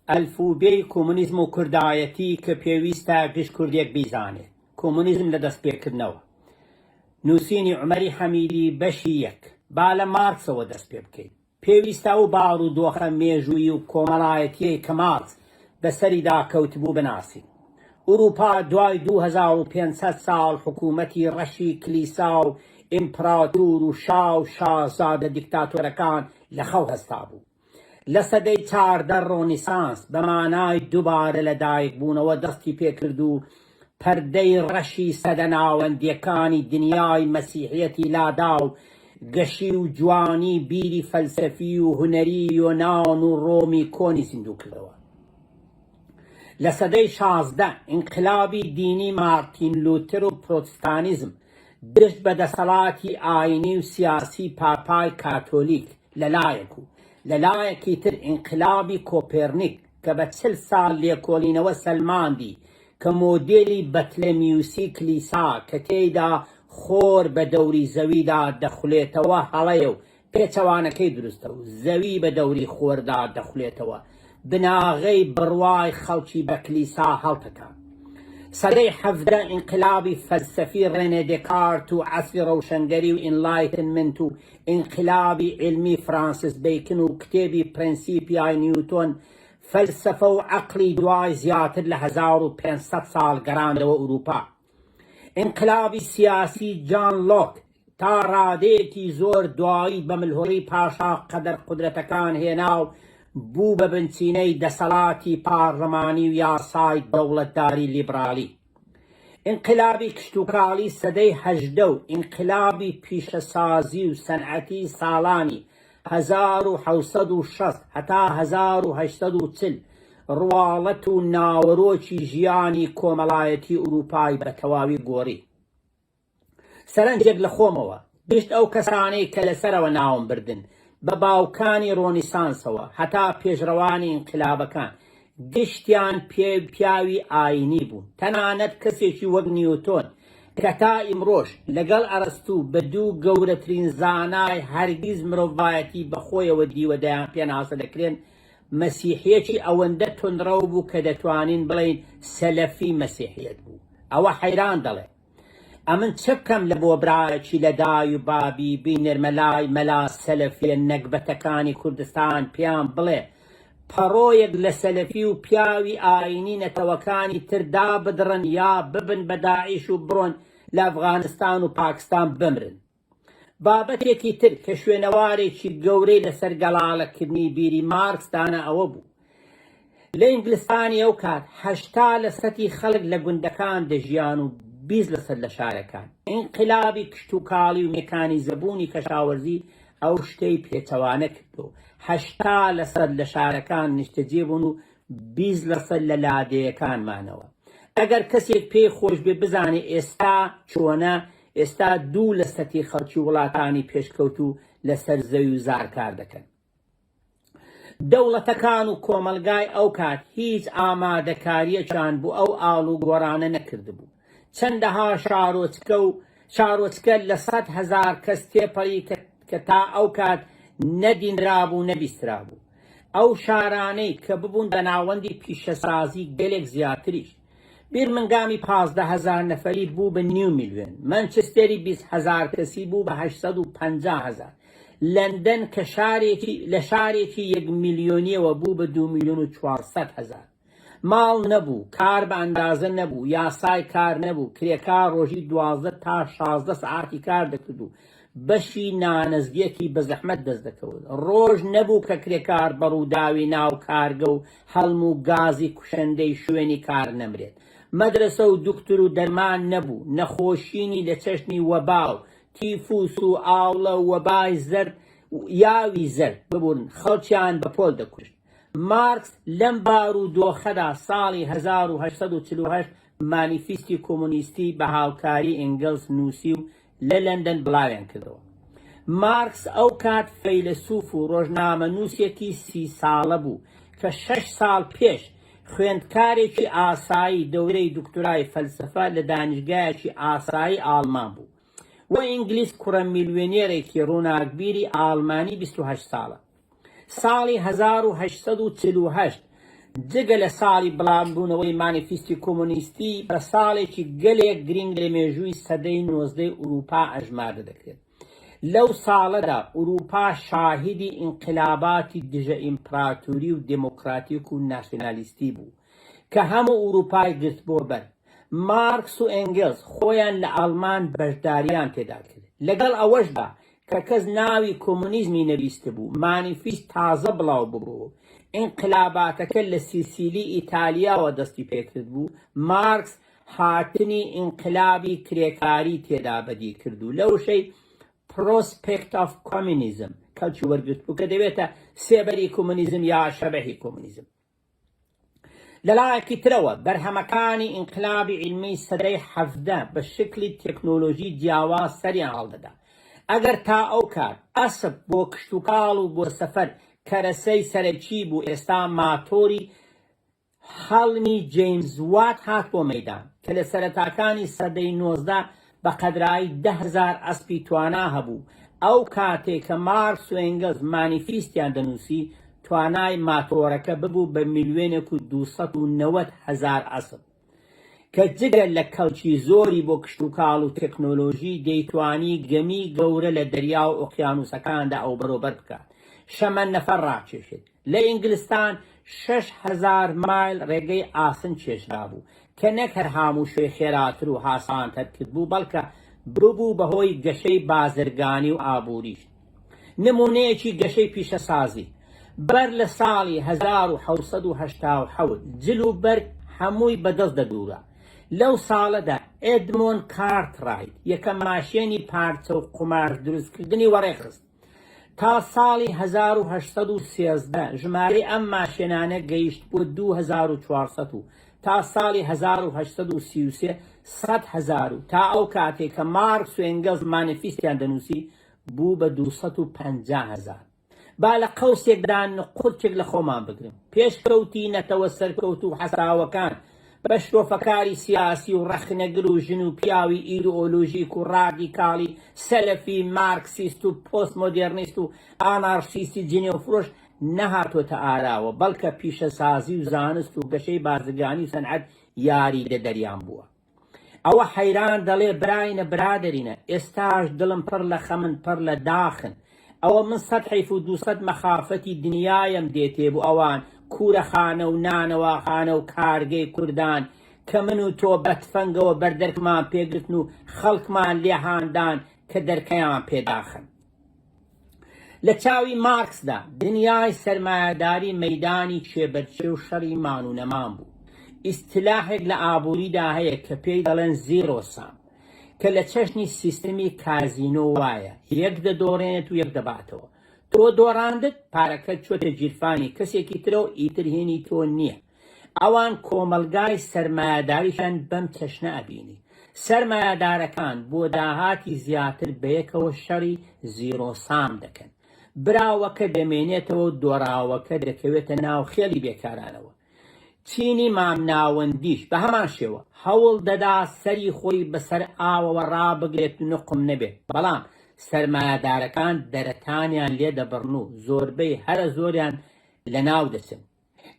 ئەلفوبێی کۆمۆنیزم و کوردایەتی کە پێویستە گشت کوردێک بیزانێت. کۆمۆنیزم لە دەستپێکردنەوە. نووسینی عومەری حەمیدی بەشی یەک. با لە مارکسەوە دەست پێ بکەین. پێویستە ئەو بارودۆخە مێژوویی و کۆمەڵایەتییەی کە مارکس بەسەریدا کەوتبوو بناسین. ئورووپا دوای 2500 ساڵ حکوومەتی ڕەشی کلیسا و ئیمپراتور و شا و شازادە دیکتاتۆرەکان لە خەو هەستابوو. لە سەدەی 14 ڕۆنیسانس بە مانای دووبارە لەدایکبوونەوە دەستی پێکرد و پەردەی ڕەشی سەدە ناوەندییەکانی دنیای مەسیحیەتی لادا و گەشی و جوانی بیری فەلسەفی و هونەری یۆنان و ڕۆمی کۆنی زیندوو کردەوە. لە سەدەی 16 ئینقلابی دینی مارتین لوتر و پرۆتستانیزم دژ بە دەسەڵاتی ئاینی و سیاسی پاپای کاتۆلیک لە لایەک و لە لایەکی تر ئینقلابی کۆپێرنیک کە بە 40 ساڵ لێکۆڵینەوە سەلماندی کە مۆدێلی بەتلەمیوسی کلیسا کە تێیدا خۆر بە دەوری زەویدا دەخولێتەوە هەڵەیە و پێچەوانەکەی دروستە و زەوی بە دەوری خۆردا دەخولێتەوە، بناغەی بڕوای خەڵکی بە کلیسا هەڵتەکاند. سەدەی 17 ئینقلابی فەلسەفی ڕێنێ دێکارت و عەسری ڕەوشەنگەری و Enlightenment و ئینقلابی عیلمی فرانسیس بەیکن و کتێبی پرەنسیپیای نیوتۆن فەلسەفە و عەقڵی دوای زیاتر لە 1500 ساڵ گەڕاندەوە ئورووپا. ئینقلابی سیاسی جان لۆک تا ڕادەیەکی زۆر دوایی بە ملهوڕی پاشا قەدەر قودرەتەکان هێنا و بوو بە بنچینەی دەسەڵاتی پارلمانی و یاسای دەوڵەتداری لیبرالی. ئینقلابی کشتوکاڵی سەدەی 18 و ئینقلابی پیشەسازی و سەنعەتی ساڵانی 1760 هەتا 1840 ڕواڵەت و ناوەرۆکی ژیانی کۆمەڵایەتی ئورووپای بە تەواوی گۆڕی. سەرنجێک لە خۆمەوە، گشت ئەو کەسانەی کە لە سەرەوە ناوم بردن، بە باوکانی ڕۆنیسانسەوە هەتا پێشڕەوانی ئینقلابەکان، گشتیان پیاوی ئایینی بوون. تەنانەت کەسێکی وەک نیوتۆن کە تا ئیمڕۆش لەگەڵ ئەرەستوو بە دوو گەورەترین زانای هەرگیز مرۆڤایەتی بە خۆیەوە دیوە دەیان پێناسە دەکرێن، مەسیحییەکی ئەوەندە توندڕەو بوو کە دەتوانین بڵێین سەلەفی مەسیحییەت بوو. ئەوە حەیران دەڵێ. ئەمن چ بکەم لە بۆ برایەکی لە دای و بابی بینێرمە لای مەلا سەلەفیە نەگبەتەکانی کوردستان پێیان بڵێ پەڕۆیەک لە سەلەفی و پیاوی ئاینی نەتەوەکانی تر دابدڕن یا ببن بە داعیش و بڕۆن لە ئەفغانستان و پاکستان بمرن. بابەتێکی تر کە شوێنەوارێکی گەورەی لەسەر گەڵاڵەکردنی بیری مارکس دانا ئەوە بوو، لە ئینگلستانی ئەو کات 80 لە سەتی خەڵک لە گوندەکان دەژیان و 20 لە سەد لە شارەکان. ئینقلابی کشتوکاڵی و مێکانیزەبوونی کەشاوەرزی ئەو شتەی پێچەوانە کرد و 80 لە سەد لە شارەکان نیشتەجێ بوون و 20 لە سەد لە لادێیەکان مانەوە. ئەگەر کەسێک پێی خۆش بێ بزانێ ئێستا چۆنە، ئێستا دوو لە سەتی خەڵکی وڵاتانی پێشکەوتوو لەسەر زەوی و زار کار دەکەن. دەوڵەتەکان و کۆمەڵگای ئەو کات هیچ ئامادەکارییەکیان بۆ ئەو ئاڵوگۆڕانە نەکردبوو. چەندەها شارۆچکە و شارۆچکە لە 100,000 کەس تێپەڕی کە تا ئەو کات نەدینرابوو نەبیسترابوو. ئەو شارانەی کە ببوون بە ناوەندی پیشەسازی گەلێک زیاتریش. بیرمنگامی 15,000 نەفەری بوو بە نیو میلیۆن، مەنچستێری 20,000 کەسی بوو بە 850,000، لەندەن کە شارێکی لە شارێکی یەک میلیۆنیەوە بوو بە 2 میلیۆن و 400 هەزار. ماڵ نەبوو، کار بە ئەندازە نەبوو، یاسای کار نەبوو، کرێکار ڕۆژی 12 تا 16 سەعاتی کار دەکرد و بەشی نانەزگیەکی بە زەحمەت دەست دەکەوت. ڕۆژ نەبوو کە کرێکار بە ڕووداوی ناو کارگە و هەڵم و گازی کوشندەی شوێنی کار نەمرێت. مەدرەسە و دوکتور و دەرمان نەبوو، نەخۆشینی لە چەشنی وەبا و تیفوس و ئاوڵە و وەبای زەرد یاوی زەرد، ببورن، خەڵکیان بە پۆل دەکوشت. مارکس لەم بارودۆخەدا ساڵی 1848 مانیفیستی کۆمۆنیستی بە هاوکاری ئینگلس نووسی و لە لەندەن بڵاویان کردەوە. مارکس ئەو کات فەیلەسوف و ڕۆژنامەنووسێکی 30 ساڵە بوو کە شەش ساڵ پێش خوێندکارێکی ئاسایی دەورەی دکتۆرای فەلسەفە لە دانیشگایەکی ئاسایی ئاڵمان بوو و ئینگلیس کوڕە میلیۆنێرێکی ڕووناکبیری ئاڵمانی 28 ساڵە. ساڵی 1848. جگە لە ساڵی بڵاوبوونەوەی مانیفیستی کۆمۆنیستی، بە ساڵێکی گەلێک گرینگ لە مێژووی سەدەی نۆزدەی ئورووپا ئەژماردە دەکرێت. لەو ساڵەدا ئورووپا شاهیدی ئینقلاباتی دژە ئیمپراتوری و دێمۆکراتیک و ناسیۆنالیستی بوو کە هەموو ئورووپای گرتبووە بەر. مارکس و ئێنگێلس خۆیان لە ئاڵمان بەشدارییان تێدا کرد. لەگەڵ ئەوەشدا کە کەس ناوی کۆمۆنیزمی نەبیستبوو، مانیفیست تازە بڵاو ببۆوە و ئینقلاباتەکە لە سیسیلی ئیتالیاوە دەستی پێکردبوو، مارکس هاتنی ئینقلابی کرێکاری تێدا بەدی کرد و لە وشەی Prospect of Communism کەڵکی وەرگرتبوو کە دەبێتە سێبەری کۆمۆنیزم یا شەبەحی کۆمۆنیزم. لە لایەکی ترەوە بەرهەمەکانی ئینقلابی عیلمی سەدەی 17 بە شکلی تێکنۆلۆژی جیاواز سەریان هەڵدەدا. ئەگەر تا ئەو کات ئەسپ بۆ کشتوکاڵ و بۆ سەفەر کەرەسەی سەرەکی بوو ئێستا ماتۆری هەڵمی جەیمز وات هات بۆ مەیدان کە لە سەرەتاکانی سەدەی 19 بە قەدرایی 10,000 ئەسپی توانا هەبوو، ئەو کاتەی کە مارکس و ئێنگڵس مانیفیستیان دەنووسی توانای ماتۆرەکە ببوو بە ملیۆنێک و 290,000 ئەسپ کە جگە لە کەڵکی زۆری بۆ کشتوکاڵ و تەکنۆلۆژی دەیتوانی گەمی گەورە لە دەریا و ئۆقیانووسەکاندا ئەوبەروبەر بکات شەمەنەفەر ڕاکێشێت. لە ئینگلستان 6000 مایل ڕێگەی ئاسن کێشرابوو کە نەک هەر هاموشۆی خێراتر و هاسانتر کردبوو بەڵکە ببوو بە هۆی گەشەی بازرگانی و ئابووریش. نموونەیەکی گەشەی پیشەسازی، بەر لە ساڵی 1787 جل و بەرگ هەمووی بە دەست دەدوورا. لەو ساڵەدا ئێدمۆن کارتڕایت یەکەم ماشێنی پارچە و قوماش دروستکردنی وەڕێخست. تا ساڵی 1813 ژمارەی ئەم ماشێنانە گەیشتبووە 2400 و تا ساڵی 1833 100,000 و تا ئەو کاتەی کە مارکس و ئێنگڵس مانیفیستیان دەنووسی بوو بە 250,000. با لە قەوسێکدا نقورچێک لە خۆمان بگرن. پێشکەوتی نەتەوە سەرکەوتوو و حەساوەکان بە شرۆفەکاری سیاسی و ڕەخنەگر و ژن و پیاوی ئیدئۆلۆژیک و ڕادیکاڵی سەلەفی مارکسیست و پۆست مۆدێرنیست و ئانارشیستی جنێوفرۆش نەهاتۆتە ئاراوە، بەڵکە پیشەسازی و زانست و گەشەی بازرگانی و سەنعەت یاریدەدەریان بووە. ئەوە حەیران دەڵێ براینە برادەرینە ئێستاش دڵم پڕ لە خەمن پڕ لە داخن ئەوە من سەد حەیف و دووسەد مەخافەتی دنیایم دێتێ بۆ ئەوان کوورەخانە و نانەواخانە و کارگەی کوردان کە من و تۆ بە تفەنگەوە بەردەرکمان پێگرتن و خەڵکمان لێ هاندان کە دەرکەیان پێ داخەن. لە چاوی مارکسدا دنیای سەرمایەداری مەیدانی کێبەرکێ و شەڕی مان و نەمان بوو. ئیستلاحێک لە ئابووریدا هەیە کە پێی دەڵێن zero sum کە لە چەشنی سیستمی کازینۆ وایە، یەک دەدۆڕێنێت و یەک دەباتەوە. تۆ دۆڕاندت، پارەکەت چۆتە گیرفانی کەسێکی ترەوە ئیتر هینی تۆ نییە. ئەوان کۆمەڵگای سەرمایەداریشیان بەم چەشنە ئەبینی. سەرمایەدارەکان بۆ داهاتی زیاتر بەیەکەوە شەڕی zero sum دەکەن. براوەکە دەمێنێتەوە و دۆڕاوەکە دەکەوێتە ناو خێڵی بێکارانەوە. چینی مامناوەندیش بە هەمان شێوە هەوڵ دەدا سەری خۆی بەسەر ئاوەوە ڕابگرێت و نوقم نەبێت، بەڵام سەرمایەدارەکان دەرەتانیان لێ دەبڕن و زۆربەی هەرە زۆریان لەناو دەچن.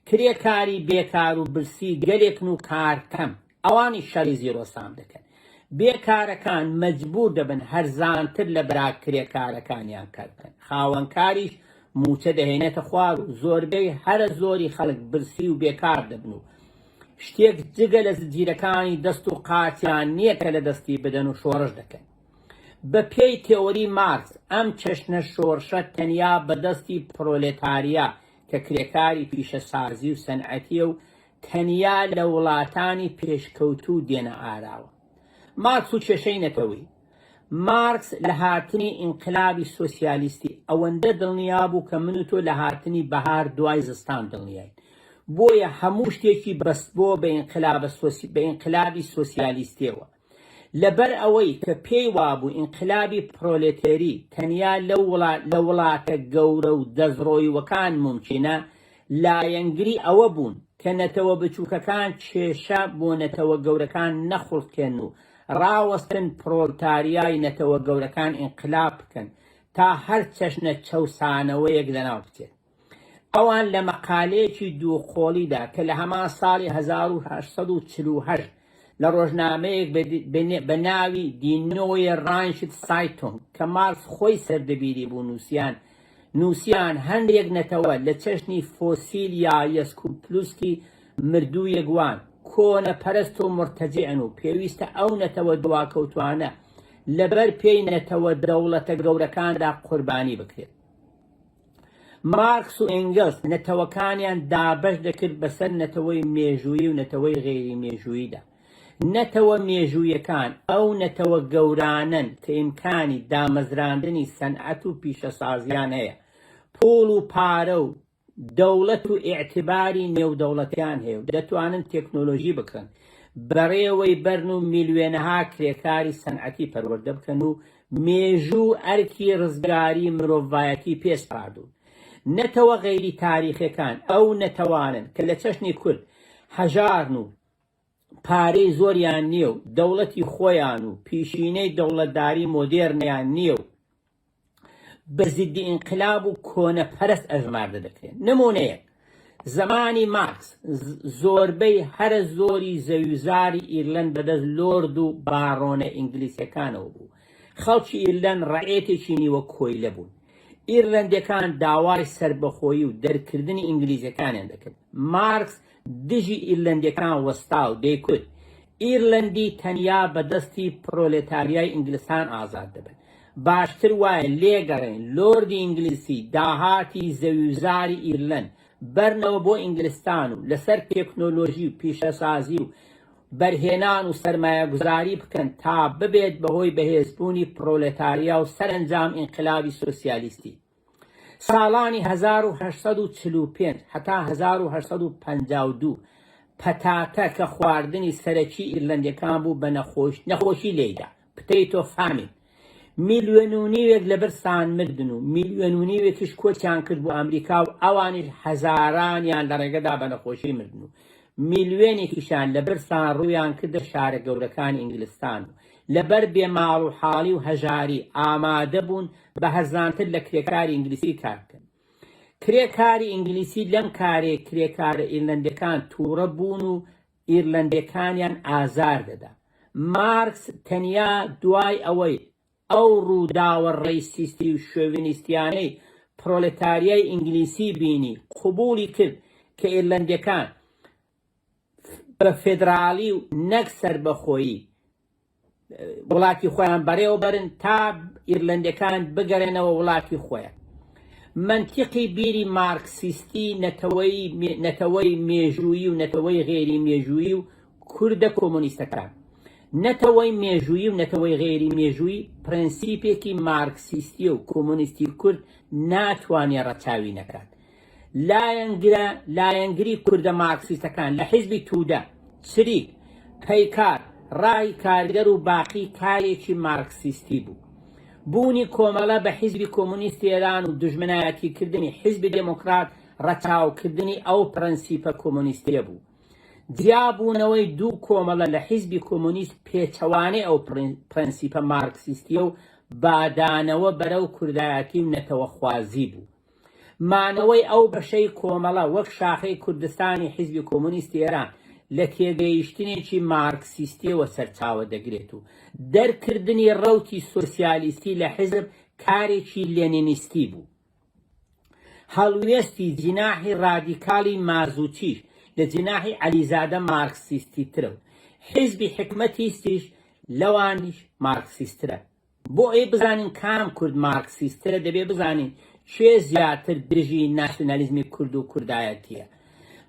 کرێکاری بێکار و برسی گەلێکن و کار کەم، ئەوانیش شەڕی zero sum دەکەن. بێکارەکان مەجبوور دەبن هەرزانتر لە برا کرێکارەکانیان کار بکەن. خاوەنکاریش مووچە دەهێنێتە خوار و زۆربەی هەرە زۆری خەڵک برسی و بێکار دەبن و شتێک جگە لە زنجیرەکانی دەست و قاچیان نییە کە لە دەستی بدەن و شۆڕش دەکەن. بە پێی تێئۆری مارکس ئەم چەشنە شۆڕشە تەنیا بە دەستی پرۆلێتاریا کە کرێکاری پیشەسازی و سەنعەتییە و تەنیا لە وڵاتانی پێشکەوتوو دێنە ئاراوە. مارکس و کێشەی نەتەوەیی. مارکس لە هاتنی ئینقلابی سۆسیالیستی ئەوەندە دڵنیا بوو کە من و تۆ لە هاتنی بەهار دوای زستان دڵنیاین. بۆیە هەموو شتێکی بەستبۆوە بە ئینقلابی سۆسیالیستییەوە. لەبەر ئەوەی کە پێی وابوو ئینقلابی پرۆلێتێری تەنیا لەو لە وڵاتە گەورە و دەستڕۆیوەکان مومکینە، لایەنگری ئەوە بوون کە نەتەوە بچووکەکان کێشە بۆ نەتەوە گەورەکان نەخوڵقێن و ڕاوەستن پرۆلتاریای نەتەوە گەورەکان ئینقلاب بکەن تا هەر چەشنە چەوسانەوەیەک لەناو بچێت. ئەوان لە مەقالەیەکی دووقۆڵیدا کە لە هەمان ساڵی 1848 لە ڕۆژنامەیەک بە ناوی Die Neue Rheinische Zeitung کە مارکس خۆی سەردەبیری بوو نووسیان نووسیان هەندێک نەتەوە لە چەشنی فۆسیل یا یەسکوپلوسکی مردوویەک وان، کۆنەپەرست و مورتەجیعن و پێویستە ئەو نەتەوە دواکەوتوانە لەبەر پێی نەتەوە دەوڵەتە گەورەکاندا قوربانی بکرێت. مارکس و ئێنگڵس نەتەوەکانیان دابەش دەکرد بەسەر نەتەوەی مێژوویی و نەتەوەی غەیری مێژووییدا. نەتەوە مێژوویەکان ئەو نەتەوە گەورانەن کە ئیمکانی دامەزراندنی سەنعەت و پیشەسازیان هەیە، پووڵ و پارە و دەوڵەت و ئیعتباری نێودەوڵەتیان هەیە و دەتوانن تێکنۆلۆژی بکڕن، بەڕێوەی بەرن و میلوێنەها کرێکاری سەنعەتی پەروەردە بکەن و مێژوو ئەرکی ڕزگاری مرۆڤایەتی پێ سپاردوون. نەتەوە غەیری تاریخیەکان ئەو نەتەوانەن کە لە چەشنی کورد هەژارن و پارەی زۆریان نییە و دەوڵەتی خۆیان و پیشینەی دەوڵەتداری مۆدێرنیان نییە و بە زیدی ئینقلاب و کۆنەپەرست ئەژماردە دەکرێن. نموونەیەک، زەمانی مارکس زۆربەی هەرە زۆری زەویوزاری ئیرلەند بەدەست لۆرد و باڕۆنە ئینگلیسیەکانەوە بوو. خەڵکی ئیرلەند ڕەعیەتێکی نیوە کۆیلە بوون. ئیرلەندیەکان داوای سەربەخۆیی و دەرکردنی ئینگلیزەکانیان دەکرد. مارکس دژی ئیرلەندیەکان وەستا و دەیکوت، ئیرلەندی تەنیا بە دەستی پرۆلێتاریای ئینگلستان ئازاد دەبن. باشتر وایە لێگەڕێین لۆردی ئینگلیسی داهاتی زەویوزاری ئیرلەند بەرنەوە بۆ ئینگلستان و لەسەر تێکنۆلۆژی و پیشەسازی و بەرهێنان و سەرمایەگوزاری بکەن تا ببێت بەهۆی بەهێزبوونی پرۆلێتاریا و سەرەنجام ئینقلابی سۆسیالیستی. ساڵانی 1845 هەتا 1852 پەتاتە کە خواردنی سەرەکی ئیرلەندیەکان بوو بە نەخۆشی لێیدا، Potato Famine، میلیۆن و نیوێک لە برسان مردن و میلیۆن و نیوێکیش کۆچیان کرد بۆ ئەمریکا و ئەوانیش هەزارانیان لە ڕێگەدا بە نەخۆشی مردن و میلیۆنێکیشیان لە برسان ڕوویان کردە شارە گەورەکانی ئینگلستان و لەبەر بێ ماڵ و حاڵی و هەژاری ئامادە بوون بە هەرزانتر لە کرێکاری ئینگلیسی کار بکەن. کرێکاری ئینگلیسی لەم کارەی کرێکارە ئیرلەندیەکان تووڕە بوون و ئیرلەندیەکانیان ئازار دەدا. مارکس تەنیا دوای ئەوەی ئەو ڕووداوە ڕەیسیستی و شۆڤینیستیانەی پرۆلێتاریای ئینگلیسی بینی قبوڵی کرد کە ئیرلەندیەکان بە فێدراڵی و نەک سەربەخۆیی وڵاتی خۆیان بەڕێوە بەرن تا ئیرلەندەکان بگەرێنەوە وڵاتی خۆیان. مەنتیقی بیری مارکسیستی نەتەوەی نەتەوەی مێژوویی و نەتەوەی غەیری مێژوویی و کوردە کۆمۆنیستەکان. نەتەوەی مێژوویی و نەتەوەی غەیری مێژوویی پرەنسیپێکی مارکسیستیە و کۆمۆنیستی کورد ناتوانێ ڕەچاوی نەکات. لایەنگرە لایەنگری کوردە مارکسیستەکان لە حیزبی توودە، چریک، پەیکار، ڕاهی کارگەر و باقی کارێکی مارکسیستی بوو. بوونی کۆمەڵە بە حیزبی کۆمۆنیستی ئێران و دوژمنایەتی کردنی حیزبی دێمۆکرات ڕەچاوکردنی ئەو پرەنسیپە کۆمۆنیستیە بوو. جیابوونەوەی دوو کۆمەڵە لە حیزبی کۆمۆنیست پێچەوانەی ئەو پرەنسیپە مارکسیستیە و بادانەوە بەرەو کوردایەتی و نەتەوەخوازی بوو. مانەوەی ئەو بەشەی کۆمەڵە وەک شاخەی کوردستانی حیزبی کۆمۆنیستی ئێران لە تێگەیشتنێکی مارکسیستیەوە سەرچاوە دەگرێت و دەرکردنی ڕەوتی سۆسیالیستی لە حیزب کارێکی لێنینیستی بوو. هەڵوێستی جیناحی ڕادیکاڵی مازوچیش لە جیناحی عەلیزادە مارکسیستیترە و حیزبی حیکمەتیستیش لەوانیش مارکسیسترە. بۆ ئەوەی بزانین کام کورد مارکسیسترە دەبێ بزانین کێ زیاتر دژی ناسیونالیزمی کورد و کوردایەتیە.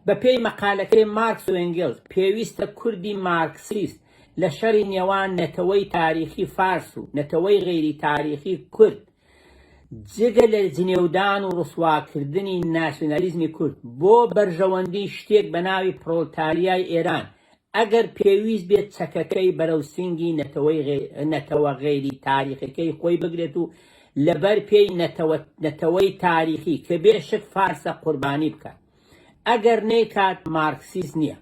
بە پێی مەقالەکەی مارکس و ئێنگێلز پێویستە کوردی مارکسیست لە شەڕی نێوان نەتەوەی تاریخی فارس و نەتەوەی غەیری تاریخی کورد جگە لە جنێودان و ڕسواکردنی ناسیونالیزمی کورد بۆ بەرژەوەندی شتێک بە ناوی پرۆلتاریای ئێران ئەگەر پێویست بێت چەکەکەی بەرەو سینگی نەتەوە غەیری تاریخەکەی خۆی بگرێت و لەبەر پێی نەتەوەی تاریخی کە بێ شک فارسە قوربانی بکات. ئەگەر نەیکات مارکسیست نییە.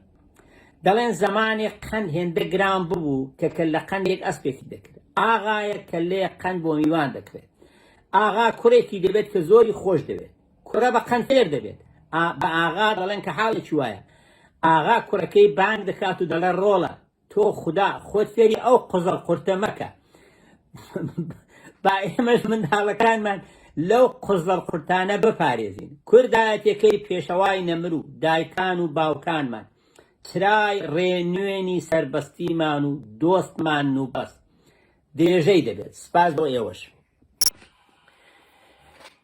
دەڵێن زەمانێک قەند هێندە گران ببوو کە کەللە قەندێک ئەسپێکی دەکرد. ئاغایەک کەللەیەک قەند بۆ میوان دەکرێت. ئاغا کوڕێکی دەبێت کە زۆری خۆش دەوێت. کوڕە بە قەند فێر دەبێت. بە ئاغا دەڵێن کە حاڵێکی وایە. ئاغا کوڕەکەی بانگ دەکات و دەڵێ ڕۆڵە تۆ خودا خۆت فێری ئەو قوزەڵ قورتە مەکە. با ئێمەش منداڵەکانمان لەو قوزەڵ قورتانە بپارێزین. کوردایەتیەکەی پێشەوای نەمر و دایکان و باوکانمان چرای ڕێنوێنی سەربەستیمان و دۆستمانن و بەس. درێژەی دەبێت. سپاس بۆ ئێوەش.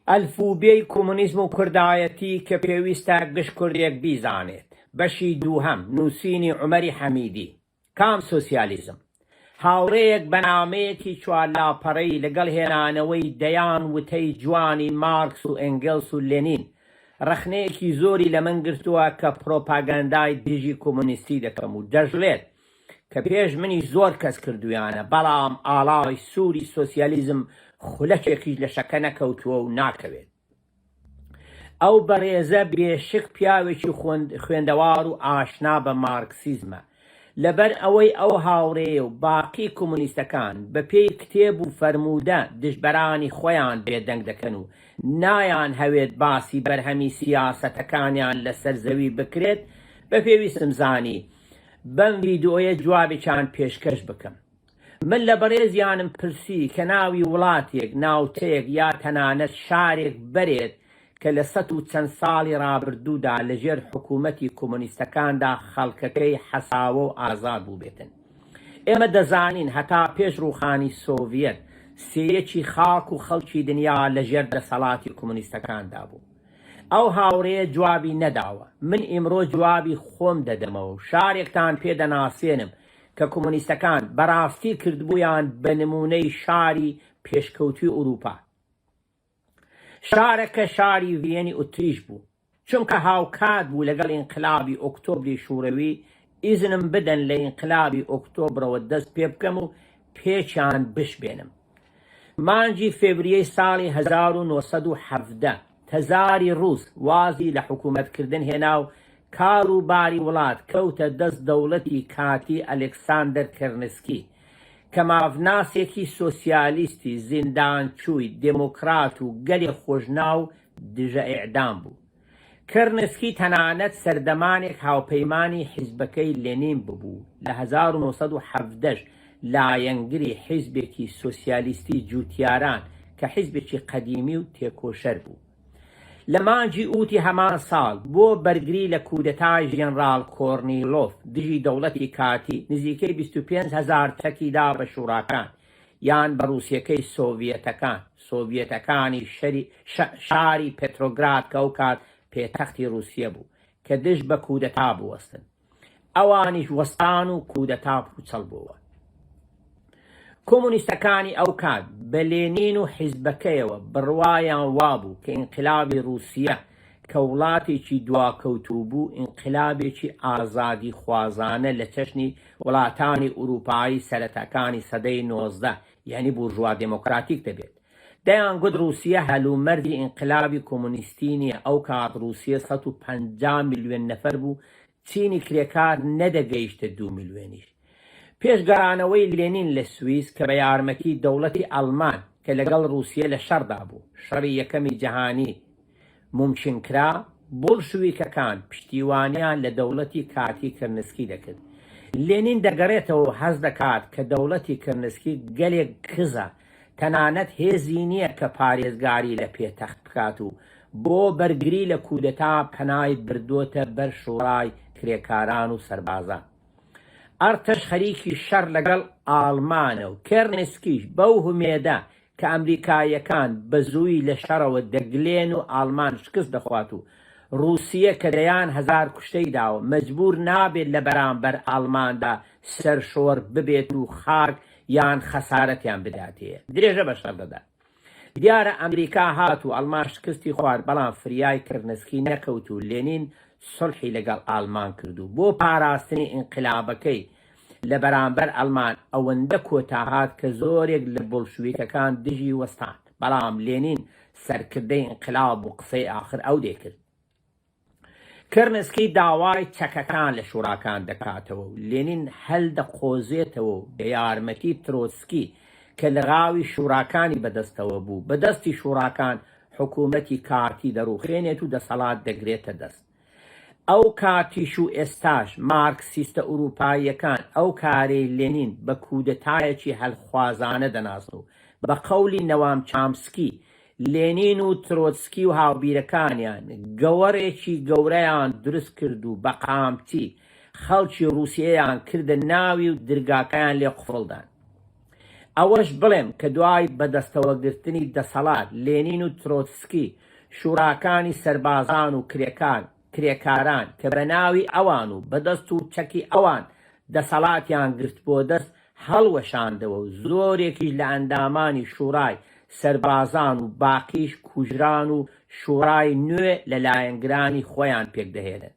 ئەلفوبێی کۆمۆنیزم و کوردایەتی کە پێویستە گشت کوردێک بیزانێت. بەشی دووهەم، نووسینی عومەری حەمیدی. کام سۆسیالیزم؟ هاوڕێیەک بە نامەیەکی چوارلاپەڕەیی لەگەڵ هێنانەوەی دەیان وتەی جوانی مارکس و ئێنگێلس و لێنین، ڕەخنەیەکی زۆری لە من گرتووە کە پرۆپاگەندای دژی کۆمۆنیستی دەکەم و دەشڵێت کە پێش منیش زۆر کەس کردوویانە، بەڵام ئاڵای سووری سۆسیالیزم خولەکێکیش لە شەکە نەکەوتووە و ناکەوێت. ئەو بەڕێزە بێ شک پیاوێکی خوێندەوار و ئاشنا بە مارکسیزمە. لەبەر ئەوەی ئەو هاوڕێیە و باقی کۆمۆنیستەکان بە پێی کتێب و فەرموودە دژبەرانی خۆیان بێدەنگ دەکەن و نایانهەوێت باسی بەرهەمی سیاسەتەکانیان لەسەر زەوی بکرێت، بە پێویستم زانی بەم ڤیدۆیە جوابێکیان پێشکەش بکەم. من لە بەڕێزیانم پرسی کە ناوی وڵاتێک، ناوچەیەک یا تەنانەت شارێک بەرێت کە لە سەت و چەند ساڵی ڕابردوودا لە ژێر حکوومەتی کۆمۆنیستەکاندا خەڵکەکەی حەساوە و ئازاد بووبێتن. ئێمە دەزانین هەتا پێش ڕووخانی سۆڤیەت سێیەکی خاک و خەڵکی دنیا لە ژێر دەسەڵاتی کۆمۆنیستەکاندا بوو. ئەو هاوڕێیە جوابی نەداوە. من ئیمڕۆ جوابی خۆم دەدەمەوە و شارێکتان پێ دەناسێنم کە کۆمۆنیستەکان بەڕاستی کردبوویان بە نموونەی شاری پێشکەوتووی ئورووپا. شارەکە شاری ڤییەنی ئوتریش بوو. چونکە هاوکات بوو لەگەڵ ئینقلابی ئۆکتۆبری شووڕەوی، ئیزنم بدەن لە ئینقلابی ئۆکتۆبرەوە دەست پێ بکەم و پێکیان بشبێنم. مانگی فێڤریەی ساڵی 1917 تزاری ڕووس وازی لە حکوومەتکردن هێنا و کار و باری وڵات کەوتە دەست دەوڵەتی کاتی ئەلێکساندەر کەرنسکی کە مافناسێکی سۆسیالیستی زیندانچووی دێمۆکرات و گەلێ خۆشناو دژە ئێعدام بوو. کرنسکی تەنانەت سەردەمانێک هاوپەیمانی حیزبەکەی لێنین ببوو، لە 1917 ش لایەنگری حیزبێکی سۆسیالیستی جووتیاران کە حیزبێکی قەدیمی و تێکۆشەر بوو. لە مانگی ئووتی هەمان ساڵ بۆ بەرگری لە کودەتای ژێنڕاڵ کۆرنیلۆف دژی دەوڵەتی کاتی نزیکەی 25 هەزار چەکی دا بە شوڕاکان یان بە ڕووسیەکەی سۆڤیەتەکان، سۆڤیەتەکانی شەری شاری پێترۆگراد کە ئەوکات پێتەختی ڕووسیە بوو، کە دژ بە کودەتا بوەستن. ئەوانیش وەستان و کودەتا پووچەڵ بۆوە. کۆمۆنیستەکانی ئەوکات بە لێنین و حیزبەکەیەوە بڕوایان وابوو کە ئینقلابی ڕووسیە کە وڵاتێکی دواکەوتوو بوو ئینقلابێکی ئازادیخوازانە لە چەشنی وڵاتانی ئورووپایی سەرەتاکانی سەدەی 19 یانی بورژوا دێمۆکراتیک دەبێت. دەیانگوت ڕووسیە هەلومەرجی ئینقلابی کۆمۆنیستی نییە، ئەوکات ڕووسیە 150 میلیۆن نەفەر بوو، چینی کرێکار نەدەگەیشتە دوو میلیۆنیش. پێش گەڕانەوەی لێنین لە سویس کە بە یارمەتی دەوڵەتی ئەڵمان کە لەگەڵ ڕووسیە لە شەڕدا بوو، شەڕی یەکەمی جەهانی مومکین کرا، بوڵشویکەکان پشتیوانیان لە دەوڵەتی کاتی کرنسکی دەکرد. لێنین دەگەڕێتەوە و هەست دەکات کە دەوڵەتی کرنسکی گەلێک کزە، تەنانەت هێزی نییە کە پارێزگاری لە پێتەخت بکات و بۆ بەرگری لە کودەتا پەنای بردۆتە بەر شوڕای کرێکاران و سەربازان. ئەرتەش خەریکی شەڕ لەگەڵ ئاڵمانە و کێرنسکیش بەو هومێدە کە ئەمریکاییەکان بە زوویی لە شەڕەوە دەگلێن و ئاڵمان شکست دەخوات و ڕووسیە کە دەیان هەزار کوشتەی داوە مەجبوور نابێت لە بەرامبەر ئاڵماندا سەرشۆڕ ببێت و خاک یان خەسارەتیان بداتێ درێژە بە شەڕ دەدات. دیارە ئەمریکا هات و ئەڵمان شکستی خوارد بەڵام فریای کرنسکی نەکەوت و لێنین سوڵحی لەگەڵ ئاڵمان کرد و بۆ پاراستنی ئینقلابەکەی لە بەرامبەر ئەڵمان ئەوەندە کۆتا هات کە زۆرێک لە بۆڵشویکەکان دژی وەستان بەڵام لێنین سەرکردەی ئینقلاب بوو قسەی ئاخر ئەو دەیکرد. کرنسکی داوای چەکەکان لە شوراکان دەکاتەوە و لێنین هەلدەقۆزێتەوە و بە یارمەتی ترۆتسکی کە لغاوی شوراکانی بەدەستەوە بوو بە دەستی شوراکان. حکوومەتی کاتی دەڕووخێنێت و دەسەڵات دەگرێتە دەست. ئەو کاتیش و ئێستاش مارکسیستە ئورووپاییەکان ئەو کارەی لێنین بە کودەتایەکی هەلخوازانە دەناسن و بە قەولی نەوام چامسکی لێنین و ترۆتسکی و هاوبیرەکانیان گەوەڕێکی گەورەیان دروست کرد و بە قامچی خەڵکی ڕووسیەیان کردە ناوی و درگاکەیان لێ قفڵ دان. ئەوەش بڵێم کە دوای بەدەستەوەگرتنی دەسەڵات، لێنین و ترۆتسکی شوراکانی سەربازان و کرێکان، کرێکاران کە بە ناوی ئەوان و بە دەست و چەکی ئەوان دەسەڵاتیان گرتبووە دەست هەڵوەشاندەوە و زۆرێکیش لە ئەندامانی شورای سەربازان و باقیش کوژران و شورای نوێ لە لایەنگرانی خۆیان پێکدەهێنن.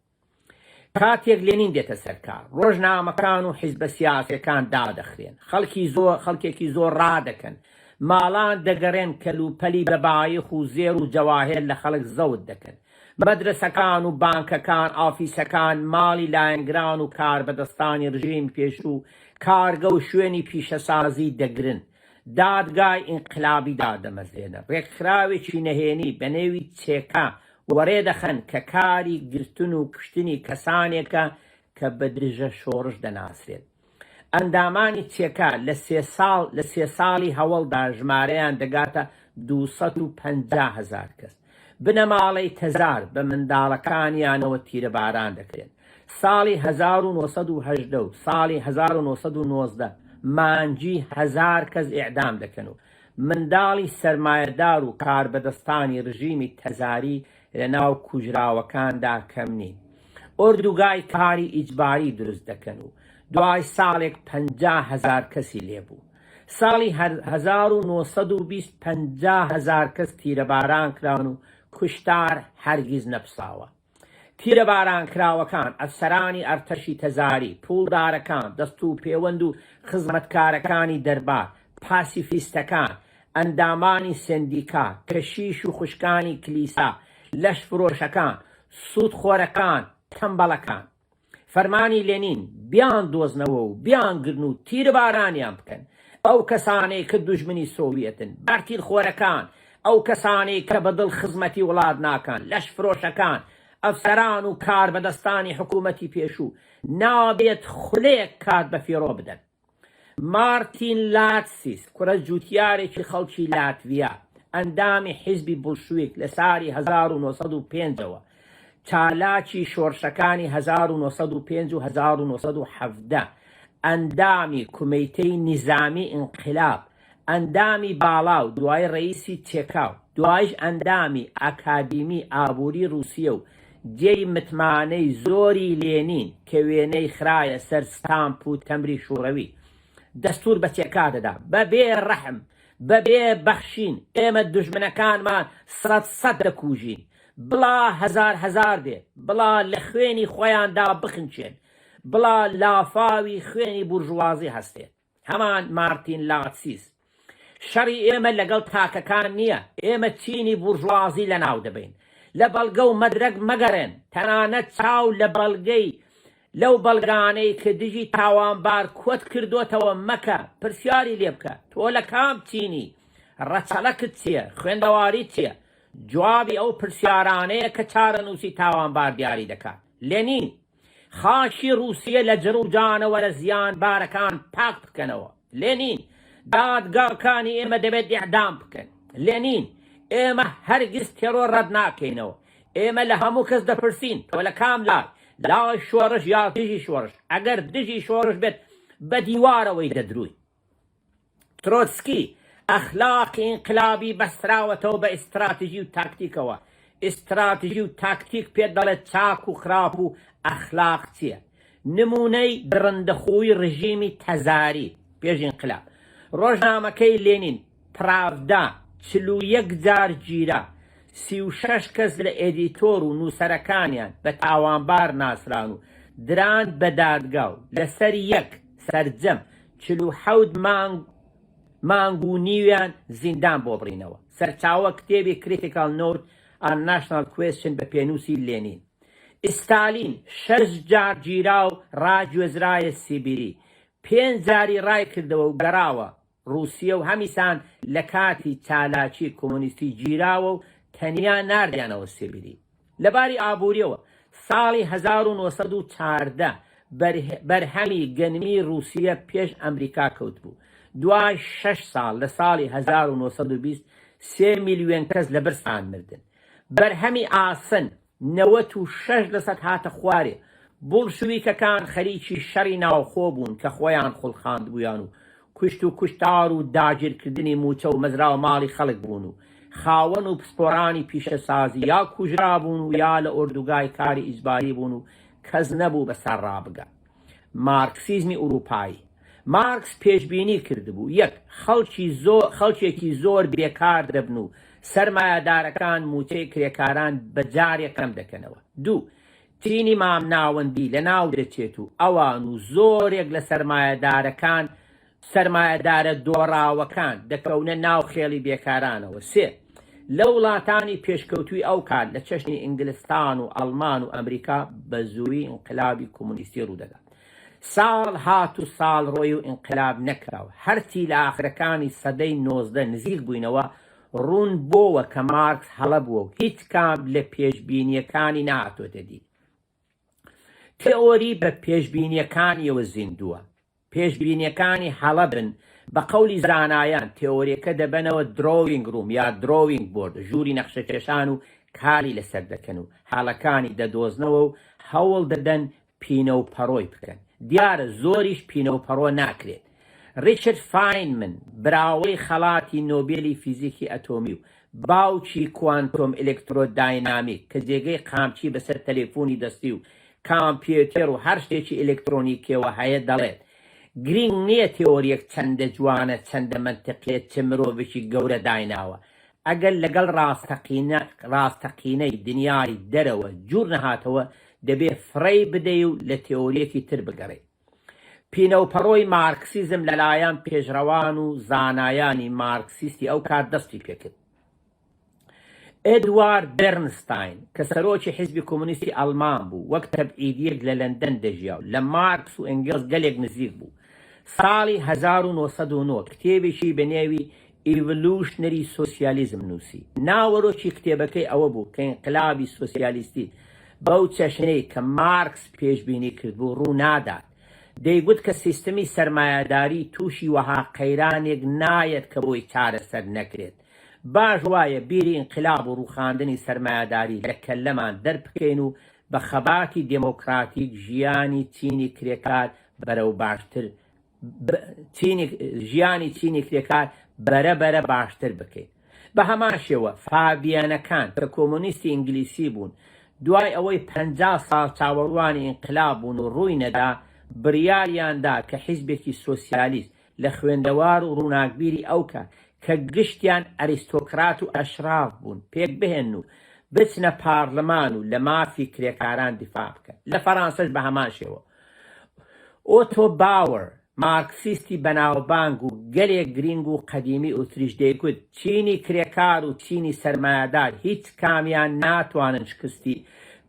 کاتێک لێنین دێتە سەر کار، ڕۆژنامەکان و حیزبە سیاسیەکان دادەخرێن، خەڵکی زۆر خەڵکێکی زۆر ڕادەکەن، ماڵان دەگەڕێن کەلوپەلی بە بایخ و زێر و جەواهێر لە خەڵک زەوت دەکەن، مەدرەسەکان و بانکەکان، ئافیسەکان، ماڵی لایەنگران و کاربەدەستانی ڕژێمی پێشوو، کارگە و شوێنی پیشەسازی دەگرن. دادگای ئینقلابی دادەمەزرێنن، ڕێکخراوێکی نەهێنی بە نێوی چێکا وەڕێ دەخەن کە کاری گرتن و کوشتنی کەسانێکە کە بە دژە شۆڕش دەناسرێن. ئەندامانی چێکا لە سێ ساڵ لە سێ ساڵی هەوەڵدا ژمارەیان دەگاتە 250 هەزار کەس. بنەماڵەی تەزار بە منداڵەکانیانەوە تیرەباران دەکرێن. ساڵی 1918 و ساڵی 1919 مانگی هەزار کەس ئێعدام دەکەن و منداڵی سەرمایەدار و کاربەدەستانی رژیمی تەزاری لە ناو کوژراوەکاندا کەم نین. ئۆردوگای کاری ئیجباری دروست دەکەن و دوای ساڵێک 50 هەزار کەسی لێبوو. ساڵی 1920 50 هەزار کەس تیرەباران کران و کوشتار هەرگیز نەپساوە. تیرەبارانکراوەکان، ئەفسەرانی ئەرتەشی تەزاری، پووڵدارەکان، دەستوپێوەند و خزمەتکارەکانی دەربار، پاسیفیستەکان، ئەندامانی سەندیکا، کەشیش و خوشکانی کلیسا، لەشفرۆشەکان، سوودخۆرەکان، تەمبەڵەکان. فەرمانی لێنین، بیاندۆزنەوە و بیانگرن و تیربارانیان بکەن. ئەو کەسانەی کە دوژمنی سۆڤیەتن، بەرتیلخۆرەکان، ئەو کەسانەی کە بە دڵ خزمەتی وڵات ناکەن، لەشفرۆشەکان، ئەفسەران و کاربەدەستانی حکوومەتی پێشوو، نابێت خولەیەک کات بەفیڕۆ بدەن. مارتین لاتسیس، کوڕە جووتیارێکی خەڵکی لاتڤیا، ئەندامی حیزبی بوڵشویک لە ساری 1905 ەوە، چالاکی شۆڕشەکانی 1905 و 1917، ئەندامی کومیتەی نیزامی ئینقلاب، ئەندامی باڵا و دوای ڕەئیسی چێکا و دوایش ئەندامی ئاکادیمی ئابووری ڕووسیە و جێی متمانەی زۆری لێنین کە وێنەی خرایە سەر ستامپ و تەمری شوڕەوی دەستوور بە چێکا دەدا بە بێ ڕەحم بە بێ بەخشین ئێمە دوژمنەکانمان سەد سەد دەکوژین بڵا هەزار هەزار بێ بڵا لە خوێنی خۆیاندا بخنکێن بڵا لافاوی خوێنی بورژوازی هەستێ. هەمان مارتین لاتسیس. شەڕی ئێمە لەگەڵ تاکەکان نییە، ئێمە چینی بورژوازی لەناو دەبەین. لە بەڵگە و مەدرەک مەگەڕێن، تەنانەت چاو لە بەڵگەی لەو بەڵگانەی کە دژی تاوانبار کۆت کردۆتەوە مەکە، پرسیاری لێ بکە، تۆ لە کام چینی؟ ڕەچەڵەکت چییە؟ خوێندەواریت چییە؟ جوابی ئەو پرسیارانەیە کە چارەنووسی تاوانبار دیاری دەکات. لێنین. خاکی ڕووسیە لە جڕ و جانەوەرە زیانبارەکان پاک بکەنەوە. لێنین، دادگاکانی ئێمە دەبێت ئیعدام بکەن. لێنین، ئێمە هەرگیز تێرۆر ڕەت ناکەینەوە. ئێمە لە هەموو کەس دەپرسین، تۆ لە کام لای؟ لای شۆڕش یا دژی شۆڕش؟ ئەگەر دژی شۆڕش بێت، بە دیوارەوەی دەدروین. ترۆتسکی، ئەخلاقی ئینقلابی بەستراوەتەوە بە ئیستراتژی و تاکتیکەوە، ئیستراتژی و تاکتیک پێت دەڵێت چاک و خراپ و ئەخلاق چییە. نموونەی دڕندەخووی ڕژیمی تەزاری پێش ئینقلاب، ڕۆژنامەکەی لێنین، پراڤدا، 41 جار گیرا، 36 کەس لە ئێدیتۆر و نووسەرەکانیان بە تاوانبار ناسران و دران بە دادگا و لەسەر یەک سەرجەم 47 مانگ مانگ و نیویان زیندان بۆ بڕینەوە. سەرچاوە، کتێبی Critical Note on National Question بە پێنووسی لێنین. ئیستالین شەش جار گیرا و ڕاگوێزرایە سیبیری، پێنج جاری ڕایکردەوە و گەڕاوە ڕووسیە و هەمیسان لە کاتی چالاکی کۆمۆنیستی گیراوە و. تەنیا ناردیانەوە سیبیری. لە باری ئابووریەوە ساڵی 1914 بەرهەمی گەنمی ڕووسیە پێش ئەمریکا کەوتبوو. دوای شەش ساڵ لە ساڵی 1920 سێ میلیۆن کەس لە برسان مردن. بەرهەمی ئاسن 96 لەسەد هاتە خوارێ. بوڵشویکەکان خەریکی شەڕی ناوخۆ بوون کە خۆیان خوڵقاندبوویان و کوشت و کوشتار و داگیرکردنی مووچە و مەزرا و ماڵی خەڵک بوون و خاوەن و پسپۆرانی پیشەسازی یا کوژرابوون و یا لە ئۆردوگای کاری ئیجباری بوون و کەس نەبوو بە سەر ڕابگا. مارکسیزمی ئورووپایی. مارکس پێشبینی کردبوو، یەک، خەڵکی زۆر خەڵکێکی زۆر بێکار دەبن و سەرمایەدارەکان مووچەی کرێکاران بە جارێک کەم دەکەنەوە. دوو، چینی مامناوەندی لەناو دەچێت و ئەوان و زۆرێک لە سەرمایەدارەکان سەرمایەدارە دۆڕاوەکان دەکەونە ناو خێڵی بێکارانەوە. سێ، لە وڵاتانی پێشکەوتووی ئەو کات لە چەشنی ئینگلستان و ئەڵمان و ئەمریکا بە زوویی ئینقلابی کۆمۆنیستی ڕوودەدات. ساڵ هات و ساڵ ڕۆی و ئینقلاب نەکرا و هەرچی لە ئاخرەکانی سەدەی 19 نزیک بووینەوە ڕوون بۆوە کە مارکس هەڵە بووە و هیچ کام لە پێشبینییەکانی نەهاتۆتە دی. تئۆری بە پێشبینییەکانیەوە زیندووە. پێشبینییەکانی هەڵە بن، بە قەولی زانایان تێئۆرییەکە دەبەنەوە drawing room یا drawing board، ژووری نەخشەکێشان و کاری لەسەر دەکەن و هەڵەکانی دەدۆزنەوە و هەوڵ دەدەن پینە و پەڕۆی بکەن. دیارە زۆریش پینە و پەڕۆ ناکرێت. ڕیچرد فاینمن، براوەی خەڵاتی نۆبێلی فیزیکی ئەتۆمی و باوکی کوانتۆم ئێلێکترۆداینامیک کە جێگەی قامچی بەسەر تەلەفۆنی دەستی و کامپیۆتێر و هەر شتێکی ئێلێکترۆنیکیەوە هەیە دەڵێت، گرینگ نییە تێئۆرییەک چەندە جوانە، چەندە مەنتقییە، چ مرۆڤێکی گەورە دایناوە، ئەگەر لەگەڵ ڕاستەقینە ڕاستەقینەی دنیای دەرەوە جوور نەهاتەوە، دەبێ فڕێی بدەی و لە تێئۆرییەکی تر بگەڕێی. پینەوپەڕۆی مارکسیزم لەلایەن پێشڕەوان و زانایانی مارکسیستی ئەو کات دەستی پێکرد. ئێدوارد بێرنستاین کە سەرۆکی حیزبی کۆمۆنیستی ئەڵمان بوو، وەک تەبعیدییەک لە لەندەن دەژیا و لە مارکس و ئەنگێڵس گەلێک نزیک بوو. ساڵی 1909 کتێبێکی بە نێوی Evolutionary Socialism نووسی. ناوەرۆکی کتێبەکەی ئەوە بوو کە ئینقلابی سۆسیالیستی بەو چەشنەی کە مارکس پێشبینی کردبوو ڕوو نادات. دەیگوت کە سیستمی سەرمایەداری تووشی وەها قەیرانێک نایەت کە بۆی چارەسەر نەکرێت. باش وایە بیری ئینقلاب و ڕووخاندنی سەرمایەداری لە کەللەمان دەربکەین و بە خەباتی دێمۆکراتیک ژیانی چینی کرێکار بەرەو باشتر چینی ژیانی چینی کرێکار بەرە بەرە باشتر بکەین. بە هەمان شێوە فابیانەکان کە کۆمۆنیستی ئینگلیسی بوون دوای ئەوەی 50 ساڵ چاوەڕوانی ئینقلاب بوون و ڕووی نەدا بڕیاریان دا کە حیزبێکی سۆسیالیست لە خوێندەوار و ڕووناکبیری ئەو کات کە گشتیان ئەریستۆکرات و ئەشراف بوون پێک بهێنن و بچنە پارلمان و لە مافی کرێکاران دیفاع بکەن. لە فەرانسەش بە هەمان شێوە ئۆتۆ باوەر، مارکسیستی بەناوبانگ و گەلێک گرینگ و قەدیمی ئوتریش دەیگوت، چینی کرێکار و چینی سەرمایەدار هیچ کامیان ناتوانن شکستی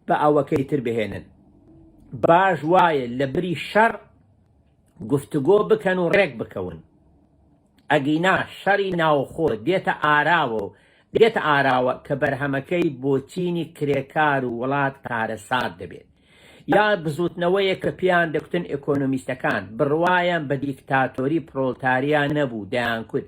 بە ئەوەکەی تر بهێنن. باش وایە لە بری شەڕ گفتوگۆ بکەن و ڕێک بکەون. ئەگینا شەڕی ناوخۆ دێتە ئاراوە و دێتە ئاراوە کە بەرهەمەکەی بۆ چینی کرێکار و وڵات کارەسات دەبێت. یا بزوتنەوەیەک کە پێیان دەکوتن ئێکۆنۆمیستەکان بڕوایان بە دیکتاتۆری پرۆلتاریا نەبوو دەیانکوت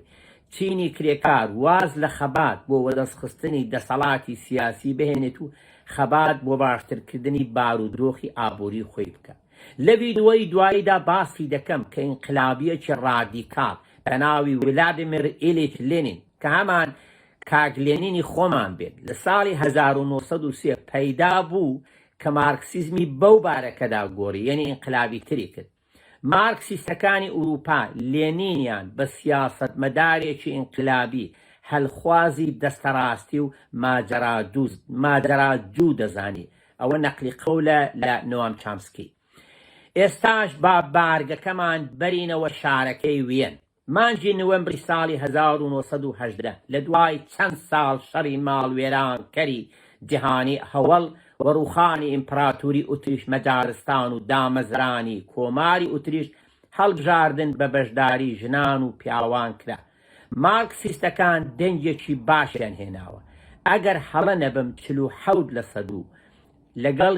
چینی کرێکار واز لە خەبات بۆ وەدەستخستنی دەسەڵاتی سیاسی بهێنێت و خەبات بۆ باشترکردنی بارودۆخی ئابووری خۆی بکات. لە ڤیدیۆی دواییدا باسی دەکەم کە ئینقلابییەکی ڕادیکاڵ بە ناوی ولادیمیر ئیلیچ لینین کە هەمان کاک لێنینی خۆمان بێت لە ساڵی 1903 پەیدا بوو کە مارکسیزمی بەو بارەکەدا گۆڕی یەنی ئینقلابی تری کرد. مارکسیستەکانی ئورووپا لێنینیان بە سیاسەتمەدارێکی ئینقلابی هەلخوازی دەستەڕاستی و ماجەراجوو دەزانی ئەوە نەقلی قەولە لە نۆام چامسکی. ئێستاش با بارگەکەمان بەرینەوە شارەکەی ویەن. مانگی نوێمبری ساڵی 1918 لە دوای چەند ساڵ شەڕی ماڵوێرانکەری جیهانی هەوەڵ و ڕووخانی ئیمپراتوری ئوتریش مەجارستان و دامەزرانی کۆماری ئوتریش هەڵبژاردن بە بەشداری ژنان و پیاوان کرا. مارکسیستەکان دەنگێکی باشیان هێناوە. ئەگەر هەڵە نەبم 47 لە سەد و لەگەڵ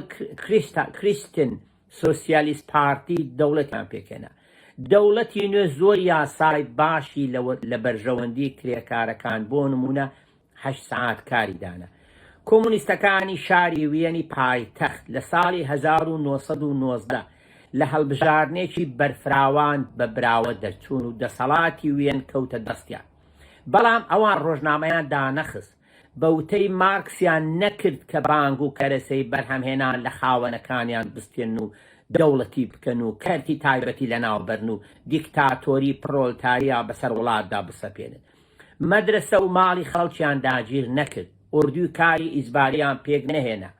کریستن سۆسیالیست پارتی دەوڵەتیان پێکهێنا. دەوڵەتی نوێ زۆر یاسای باشی لە بەرژەوەندی کرێکارەکان بۆ نموونە هەشت سەعات کاری دانا. کۆمۆنیستەکانی شاری ویەنی پایتەخت لە ساڵی 1919 لە هەڵبژاردنێکی بەرفراوان بە براوە دەرچوون و دەسەڵاتی ویەن کەوتە دەستیان. بەڵام ئەوان ڕۆژنامەیان دانەخست. بە وتەی مارکسیان نەکرد کە بانک و کەرەسەی بەرهەمهێنان لە خاوەنەکانیان بستێنن و دەوڵەتی بکەن و کەرتی تایبەتی لەناوبەرن و دیکتاتۆری پرۆلتاریا بەسەر وڵاتدا بسەپێنن. مەدرەسە و ماڵی خەڵکیان داگیر نەکرد، ئوردوی کاری ئیجباریان پێک نەهێنا،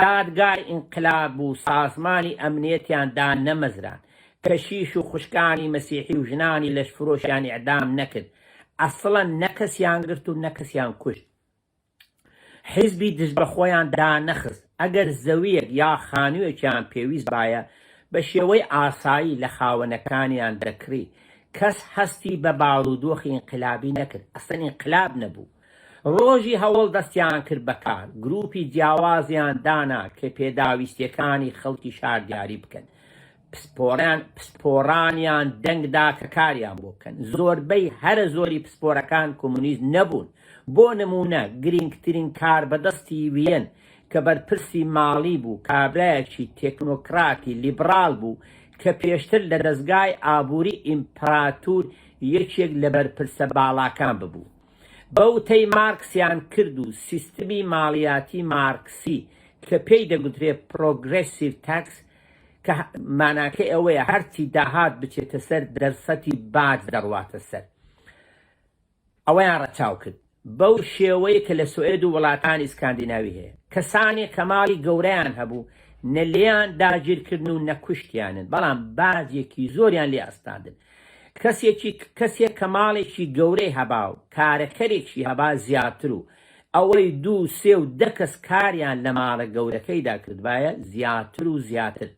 دادگای ئینقلاب و سازمانی ئەمنیەتیان دانەمەزراند، کەشیش و خوشکانی مەسیحی و ژنانی لەشفرۆشیان ئیعدام نەکرد، ئەسڵەن نە کەسیان گرت و نە کەسیان کوشت. حیزبی دژبەخۆیان دانەخست، ئەگەر زەوییەک یا خانوویەکیان پێویست بایە بە شێوەی ئاسایی لە خاوەنەکانیان دەکڕی، کەس هەستی بە بارودۆخی ئینقلابی نەکرد، ئەسڵەن ئینقلاب نەبوو. ڕۆژی هەوەڵ دەستیان کرد بە کار، گرووپی جیاوازیان دانا کە پێداویستییەکانی خەڵکی شار دیاری بکەن. پسپۆران پسپۆرانیان دەنگ دا کە کاریان بۆ بکەن. زۆربەی هەرە زۆری پسپۆرەکان کۆمۆنیست نەبوون. بۆ نموونە گرینگترین کاربەدەستی ویەن کە بەرپرسی ماڵی بوو کابرایەکی تێکنۆکراتی لیبڕاڵ بوو کە پێشتر لە دەزگای ئابووری ئیمپراتور یەکێک لە بەرپرسە باڵاکان ببوو. بە وتەی مارکسیان کرد و سیستمی ماڵیاتی مارکسی کە پێی دەگوترێ progressive tax کە ماناکەی ئەوەیە هەرچی داهات بچێتە سەر دەرسەتی باج دەڕواتە سەر ئەوەیان ڕەچاو کرد بەو شێوەی کە لە سوئێد و وڵاتانی ئیسکاندیناوی هەیە کەسانێک کە ماڵی گەورەیان هەبوو نە لێیان داگیرکردن و نە کوشتیانن بەڵام باجێکی زۆریان لێ ئەستاندن کەسێکی کەسێک کە ماڵێکی گەورەی هەبا و کارەکەرێکی هەبا زیاتر و ئەوەی دوو سێ و دە کەس کاریان لە ماڵە گەورەکەیدا کردبایە زیاتر و زیاتر.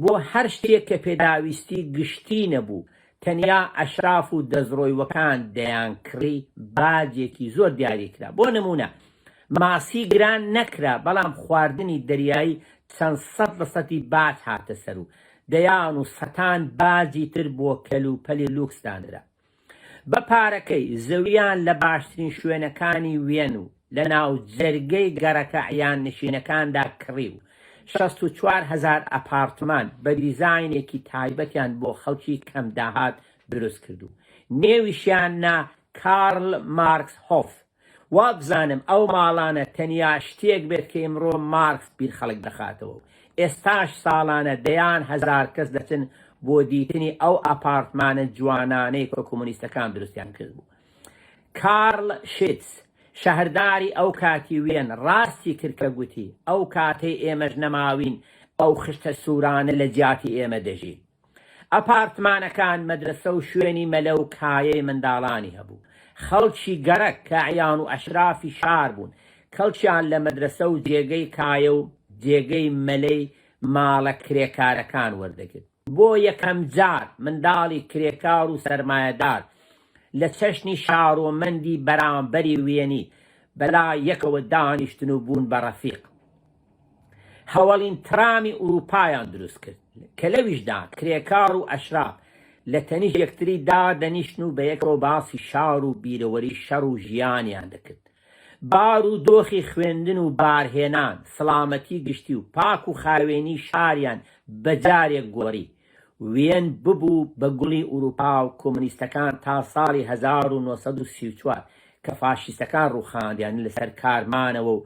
بۆ هەر شتێک کە پێداویستی گشتی نەبوو تەنیا ئەشراف و دەستڕۆیوەکان دەیانکڕی باجێکی زۆر دیاری کرا. بۆ نموونە ماسی گران نەکرا بەڵام خواردنی دەریایی چەند سەد لە سەتی باج هاتە سەر و دەیان و سەتان باجی تر بۆ کەلوپەلی لوکس دانرا. بە پارەکەی، زەوییان لە باشترین شوێنەکانی ویەن و لە ناوجەرگەی گەڕەکە عەیاننشینەکاندا کڕی و 64 هەزار ئەپاڕتمان بە دیزاینێکی تایبەتیان بۆ خەڵکی کەمداهات دروست کرد و نێویشیان نا کارل مارکس هۆف. وابزانم ئەو ماڵانە تەنیا شتێک بێت کە ئیمڕۆ مارکس بیر خەڵک دەخاتەوە و ئێستاش ساڵانە دەیان هەزار کەس دەچن بۆ دیتنی ئەو ئاپارتمانە جوانانەی کە کۆمۆنیستەکان دروستیان کردبوو. کارل شیتس، شەهرداری ئەو کاتی ویەن ڕاستی کرد کە گوتی، ئەو کاتەی ئێمەش نەماوین ئەو خشتە سوورانە لە جیاتی ئێمە دەژین. ئەپارتمانەکان مەدرەسە و شوێنی مەلە و کایەی منداڵانی هەبوو. خەڵکی گەڕەک کە ئەعیان و ئەشرافی شار بوون، کەڵکیان لە مەدرەسە و جێگەی کایە و جێگەی مەلەی ماڵە کرێکارەکان وەردەگرت. بۆ یەکەم جار منداڵی کرێکار و سەرمایەدار لە چەشنی شارۆمەندی بەرامبەری وێنی بەلای یەکەوە دانیشتن و بوون بە ڕەفیق. هەوەڵین ترامی ئورووپایان دروست کرد کە لەویشدا کرێکار و ئەشراف لە تەنیشت یەکتری دادەنیشتن و بەیەکەوە باسی شار و بیرەوەری شەڕ و ژیانیان دەکرد. بار و دۆخی خوێندن و بارهێنان، سڵامەتی گشتی و پاک و خاوێنی شاریان بە جارێک گۆڕی. ویەن ببوو بە گوڵی ئورووپا و کۆمۆنیستەکان تا ساڵی 1934 کە فاشیستەکان ڕووخاندیان لەسەر کار مانەوە و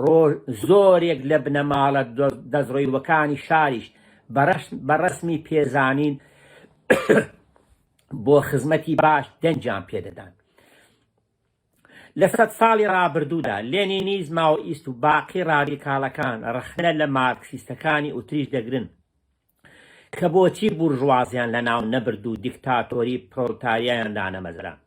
ڕۆژ زۆرێک لە بنەماڵە دەستڕۆیوەکانی شاریش بە ڕەسمی پێزانین بۆ خزمەتی باش دەنگیان پێدەدان. لە سەد ساڵی ڕابردوودا لێنینیست، ماوئیست و باقی ڕادیکاڵەکان ڕەخنە لە مارکسیستەکانی ئوتریش دەگرن کە بۆچی بورژوازیان لەناو نەبرد و دیکتاتۆری پرۆلتاریایان دانەمەزراند.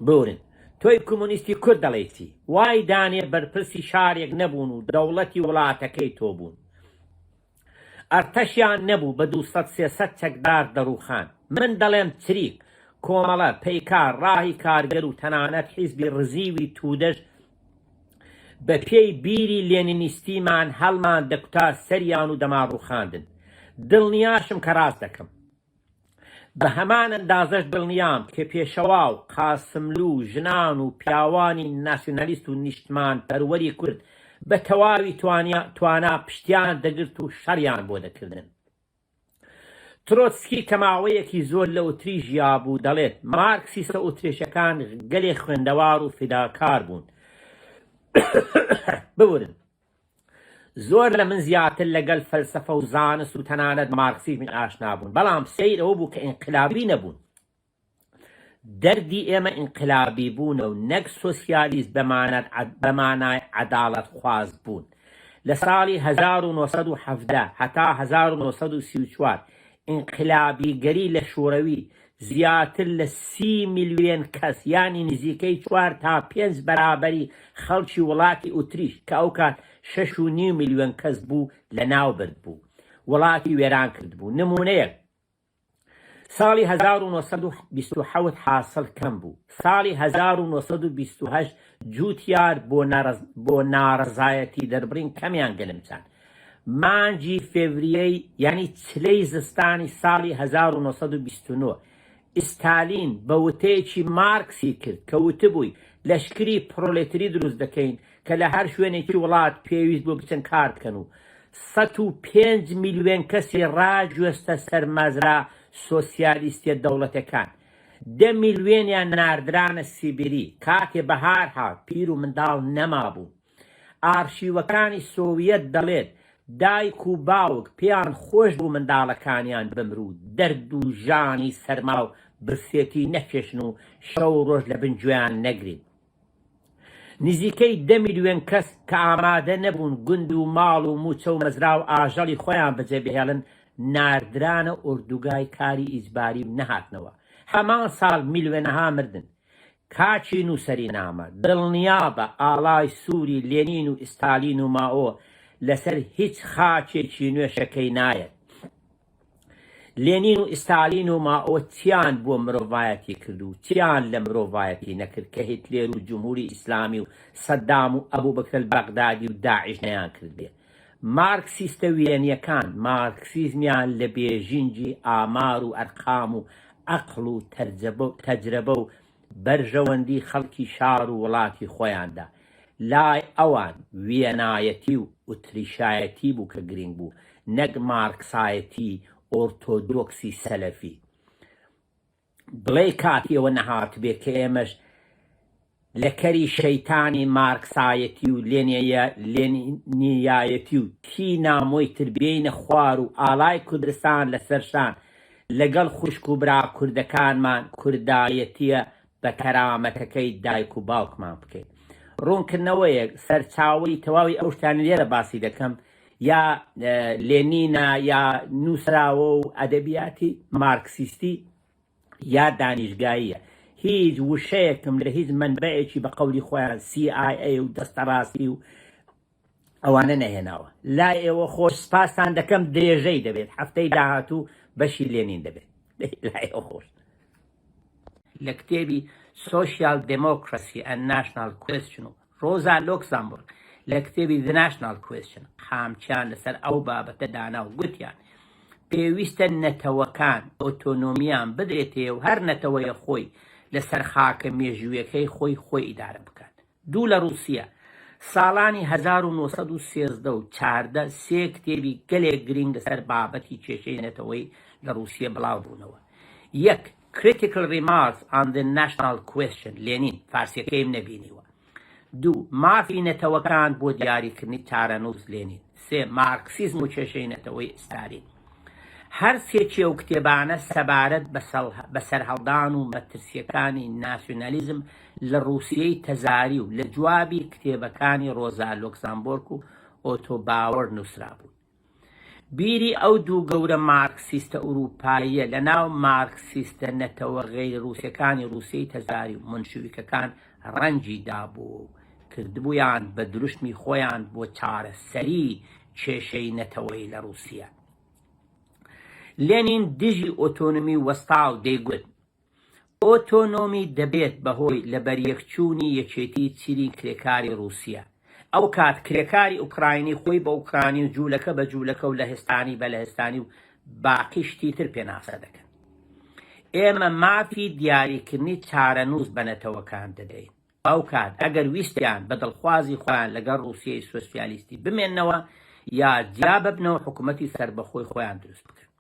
بورن، تۆی کۆمۆنیستی کورد دەڵێی چی؟ وای دانێ بەرپرسی شارێک نەبوون و دەوڵەتی وڵاتەکەی تۆ بوون. ئەرتەشیان نەبوو بە دووسەد سێسەد چەکدار دەڕووخان. من دەڵێم چریک. کۆمەڵە، پەیکار، ڕاهی کارگەر و تەنانەت حیزبی ڕزیوی تودەش بە پێی بیری لێنینیستیمان هەڵمان دەکوتا سەریان و دەمانڕووخاندن. دڵنیاشم کە ڕاست دەکەم. بە هەمان ئەندازەش دڵنیام کە پێشەوا و قاسملوو و ژنان و پیاوانی ناسیونالیست و نیشتمانپەروەری کورد بە تەواوی توانا پشتیان دەگرت و شەڕیان بۆ دەکردن. ترۆتسکی کە ماوەیەکی زۆر لە ئوتریش ژیابوو دەڵێت، مارکسیستە ئوتریشەکان گەلێ خوێندەوار و فیداکار بوون. ببورن. زۆر لە من زیاتر لەگەل فەلسەفە و زانست و تەنانەت مارکسیزمی ئاشنا بوون، بەڵام سەیر ئەوە بوو کە ئینقلابی نەبوون. دەردی ئێمە ئینقلابی بوونە و نەک سۆسیالیست بە مانای عەداڵەتخواز بوون. لە ساڵی 1917 هەتا 1934 ئینقلابیگەری لە شوڕەوی زیاتر لە 30 ملیۆن کەس یانی نزیکەی چوار تا پێنج بەرابەری خەڵکی وڵاتی ئوتریش کە ئەوکات شەش و نیو ملیۆن کەس بوو لەناو بردبوو وڵاتی وێران کردبوو. نموونەیەک. ساڵی 1927 حاسڵ کەم بوو، ساڵی 1928 جووتیار بۆ ناڕەزایەتی دەربڕین کەمیان گەنم چاند. مانگی فێڤریەی یانی چلەی زستانی ساڵی 1929 ئیستالین بە وتەیەکی مارکسی کرد کە وتبووی لەشکری پرۆلێتری دروست دەکەین کە لە هەر شوێنێکی وڵات پێویست بوو بچن کار بکەن و 105 ملیۆن کەسی ڕاگوێستە سەر مەزرا سۆسیالیستیە دەوڵەتەکان. دە ملیۆنیان ناردرانە سیبیری. کاتێ بەهار هات پیر و منداڵ نەمابوون. ئارشیوەکانی سۆویەت دەڵێت دایک و باوک پێیان خۆش بوو منداڵەکانیان بمر و دەرد و ژانی سەرما و برسێتی نەکێشن و شەو و ڕۆژ لە بن گوێیان نەگرین. نزیکەی دە ملیۆن کەس کە ئامادە نەبوون گوند و ماڵ و مووچە و مەزرا و ئاژەڵی خۆیان بەجێبهێڵن، ناردرانە ئۆردوگای کاری ئیجباری و نەهاتنەوە. هەمان ساڵ ملیۆنەها مردن. کاکی نووسەری نامە، دڵنیابە ئاڵای سووری لێنین و ئیستالین و مائۆ لەسەر هیچ خاکێکی نوێ شەکەی نایەت. لێنین و ئیستالین و مائۆ چیان بۆ مرۆڤایەتی کرد و چیان لە مرۆڤایەتی نەکرد کە هیتلێر و جمهوری ئیسلامی و سەدام و ئەبوبەکر البەغدادی و داعش نەیانکردبێ؟ مارکسیستە ویەنیەکان مارکسیزمیان لە بێژینگی ئامار و ئەرقام و عەقڵ و تەجرەبە و بەرژەوەندی خەڵکی شار و وڵاتی خۆیاندا لای ئەوان ویەنایەتی و ئوتریشایەتی بوو کە گرینگ بوو نەک مارکسایەتی ئۆرتۆدۆکسی سەلەفی. بڵێی کاتی ئەوە نەهاتبێ کە ئێمەش لە کەری شەیتانی مارکسایەتی و لێنینیایەتی و تی نامۆی تر بێینە خوار و ئاڵای کوردستان لە سەر شان لەگەڵ خوشک و برا کوردەکانمان کوردایەتیە بە کەرامەتەکەی دایک و باوکمان بکەین. ڕوونکردنەوەیەک، سەرچاوەی تەواوی ئەو شتانە لێرە باسی دەکەم یا لێنینە یا نووسراوە و ئەدەبیاتی مارکسیستی یا دانیشگاییە. هیچ وشەیەکم لە هیچ مەنبەعێکی بە قەولی خۆیان CIA و دەستەڕاستی و ئەوانە نەهێناوە. لای ئێوە خۆش سپاستان دەکەم درێژەی دەبێت هەفتەی داهاتوو بەشی لێنین دەبێت. لای ئێوە خۆش. لە کتێبی Social Democracy and National Question و ڕۆزا لۆکسامبورگ لە کتێبی The National Question قامچیان لەسەر ئەو بابەتە دانا و گوتیان پێویستە نەتەوەکان ئۆتۆنۆمیان بدرێتێ و هەر نەتەوەیە خۆی لەسەر خاکە مێژوویەکەی خۆی خۆی ئیدارە بکات. دوو لە ڕووسیە، ساڵانی 1913 و 14 سێ کتێبی گەلێک گرینگ لەسەر بابەتی کێشەی نەتەوەیی لە ڕووسیە بڵاو بوونەوە. یەک، Critical Remarks on the National Question، لێنین، فارسیەکەیم نەبینیوە. دوو، مافی نەتەوەکان بۆ دیاریکردنی چارەنووس، لێنین. سێ، مارکسیزم و کێشەی نەتەوەیی، ستالین. هەر سێکی ئەو کتێبانە سەبارەت بە سەرهەڵدان و مەترسییەکانی ناسیونالیزم لە ڕووسیەی تەزاری و لە جوابی کتێبەکانی ڕۆزا لۆکسامبۆرگ و ئۆتۆ باوەر نووسرابوون. بیری ئەو دوو گەورە مارکسیستە ئورووپاییە لە ناو مارکسیستە نەتەوە غەیرە ڕووسەکانی ڕووسیەی تەزاری و مونشویکەکان ڕەنگی دابوو و کردبوویان بە دروشمی خۆیان بۆ چارەسەریی کێشەی نەتەوەیی لە ڕووسیە. لێنین دژی ئۆتۆنۆمی وەستا و دەیگوت. ئۆتۆنۆمی دەبێت بەهۆی لەبەریەکچوونی یەکێتی چینی کرێکاری ڕووسیە. ئەوکات کرێکاری ئوکراینی خۆی بە ئوکرانی و جوولەکە بە جوولەکە و لەهستانی بە لەهستانی و باقی شتی تر پێناسە دەکەن. ئێمە مافی دیاریکردنی چارەنووس بە نەتەوەکان دەدەین. ئەوکات ئەگەر ویستیان بە دڵخوازی خۆیان لەگەڵ ڕووسیەی سۆسیالیستی بمێننەوە یا جیا ببنەوە حکوومەتی سەربەخۆی خۆیان دروست بکەن.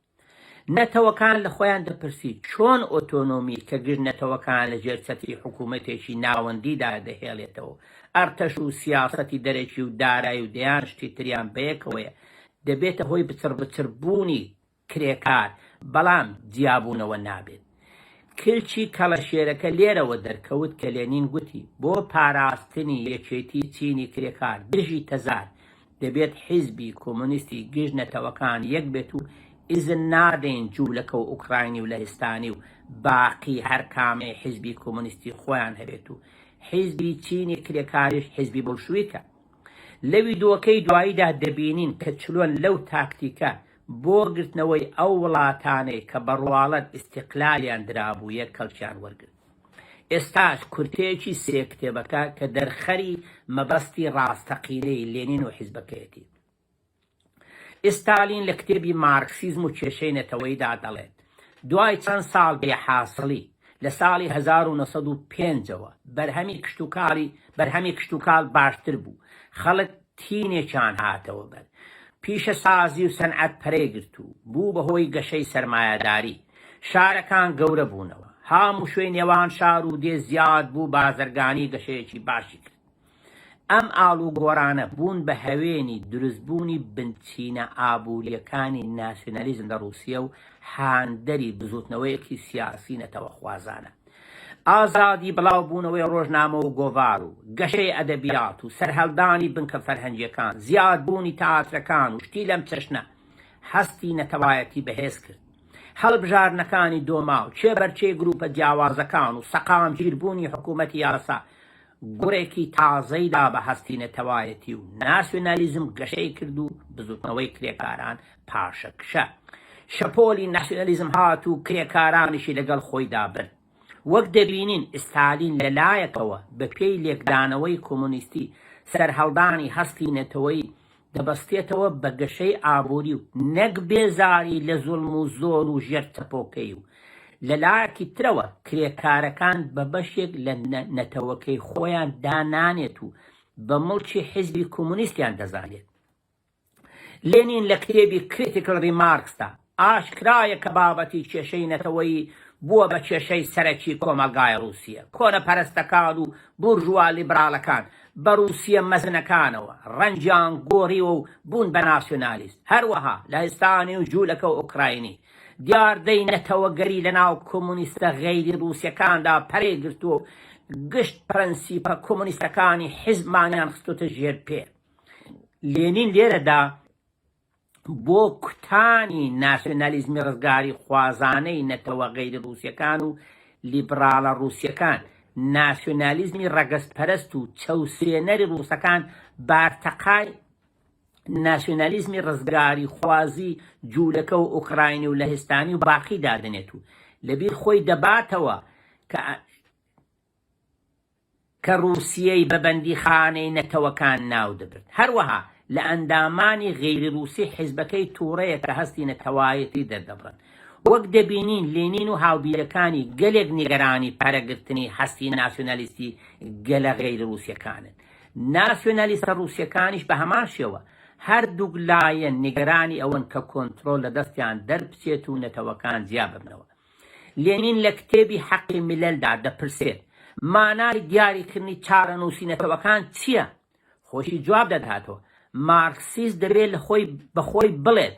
نەتەوەکان لە خۆیان دەپرسی چۆن ئۆتۆنۆمی کە گشت نەتەوەکان لە ژێر چەتری حکوومەتێکی ناوەندیدا دەهێڵێتەوە و ئەرتەش و سیاسەتی دەرەکی و دارای و دەیان شتی تریان بەیەکەوەیە دەبێتە هۆی بچڕبچڕ بوونی کرێکار بەڵام جیابوونەوە نابێت. کلکی کەڵەشێرەکە لێرەوە دەرکەوت کە لێنین گوتی بۆ پاراستنی یەکێتی چینی کرێکار دژی تەزار دەبێت حیزبی کۆمۆنیستی گشت نەتەوەکان یەک بێت و ئیزن نادەین جوولەکە و ئوکراینی و لەهستانی و باقی هەر کامەی حیزبی کۆمۆنیستی خۆیان هەبێت و حیزبی چینی کرێکاریش حیزبی بۆلشویکە. لە ویدۆکەی دواییدا دەبینین کە چلۆن لەو تاکتیکە بۆ گرتنەوەی ئەو وڵاتانەی کە بە ڕواڵەت ئیستیقلالیان درابوویە کەڵکیان وەرگرت. ئێستاش کورتەیەکی سێ کتێبەکە کە دەرخەری مەبەستی ڕاستەقینەی لێنین و حیزبەکەیەتی. ئیستالین لە کتێبی مارکسیزم و کێشەی نەتەوەییدا دەڵێت، دوای چەند ساڵ بێ حاسڵی، لە ساڵی 1905 ەوە بەرهەمی کشتوکاڵی بەرهەمی کشتوکاڵ باشتر بوو، خەڵک تینێکیان هاتەوە بەر. پیشەسازی و سەنعەت پەرەی گرت و بوو بە هۆی گەشەی سەرمایەداری. شارەکان گەورە بوونەوە. هاموشۆی نێوان شار و دێ زیاد بوو بازرگانی گەشەیەکی باشی کرد. ئەم ئاڵوگۆڕانە بوون بە هەوێنی دروستبوونی بنچینە ئابوورییەکانی ناسیۆنالیزم لە ڕووسیە و هاندەری بزووتنەوەیەکی سیاسی نەتەوەخوازانە. ئازادی بڵاوبوونەوەی ڕۆژنامە و گۆڤار و گەشەی ئەدەبیات و سەرهەڵدانی بنکە فەرهەنگییەکان، زیادبوونی تئاترەکان و شتی لەم چەشنە هەستی نەتەوایەتی بەهێز کرد. هەڵبژاردنەکانی دۆما و کێبەرکێی گرووپە جیاوازەکان و سەقامگیربوونی حکوومەتی یاسا گوڕێکی تازەی دا بە هەستی نەتەوایەتی و ناسیۆنالیزم گەشەی کرد و بزوتنەوەی کرێکاران پاشەکشە. شەپۆلی ناسیۆنالیزم هات و کرێکارانیشی لەگەڵ خۆیدا برد. وەک دەبینین ئیستالین لە لایەکەوە بە پێی لێکدانەوەی کۆمۆنیستی سەرهەڵدانی هەستی نەتەوەیی دەبەستێتەوە بە گەشەی ئابووری و نەک بێزاری لە زوڵم و زۆر و ژێر چەپۆکەی و لە لایەکی ترەوە کرێکارەکان بە بەشێک لە نەتەوەکەی خۆیان دانانێت و بە موڵکی حیزبی کۆمۆنیستیان دەزانێت. لێنین لە کتێبی Critical Remarks دا ئاشکرایە کە بابەتی کێشەی نەتەوەیی بووە بە کێشەی سەرەکی کۆمەڵگای ڕووسیە. کۆنەپەرستەکان و بورژوا لیبراڵەکان بە ڕووسیە مەزنەکانەوە ڕەنگیان گۆڕیوە و بوون بە ناسیۆنالیست. هەروەها لەهستانی و جوولەکە و ئۆکراینی. دیاردەی نەتەوەگەری لەناو کۆمۆنیستە غەیری ڕووسیەکاندا پەرەی گرتووە و گشت پرەنسیپە کۆمۆنیستەکانی حیزبمانیان خستۆتە ژێر پێ. لێنین لێرەدا بۆ کوتانی ناسیۆنالیزمی ڕزگاریخوازانەی نەتەوە غەیری ڕووسیەکان و لیبڕاڵە ڕووسیەکان، ناسیۆنالیزمی ڕەگەزپەرست و چەوسێنەری ڕووسەکان بارتەقای ناسیۆنالیزمی ڕزگاریخوازی جوولەکە و ئۆکراینی و لەهستانی و باقی دادەنێت و لەبیر خۆی دەباتەوە کە کە ڕووسیەی بە بەندیخانەی نەتەوەکان ناو دەبرد. هەروەها لە ئەندامانی غەیری ڕووسی حیزبەکەی تووڕەیە کە هەستی نەتەوایەتی دەردەبڕن. وەک دەبینین لینین و هاوبیرەکانی گەلێک نیگەرانی پەرەگرتنی هەستی ناسیۆنالیستی گەلە غەیری ڕووسیەکانن. ناسیۆنالیستە ڕووسیەکانیش بە هەمان شێوە. هەردووک لایەن نیگەرانی ئەوەن کە کۆنترۆڵ لە دەستیان دەربچێت و نەتەوەکان جیا ببنەوە. لێنین لە کتێبی حەقی میللدا دەپرسێت، مانای دیاریکردنی چارەنووسی نەتەوەکان چییە؟ خۆشی جواب دەداتەوە، مارکسیست دەبێت لە خۆی بە خۆی بڵێت،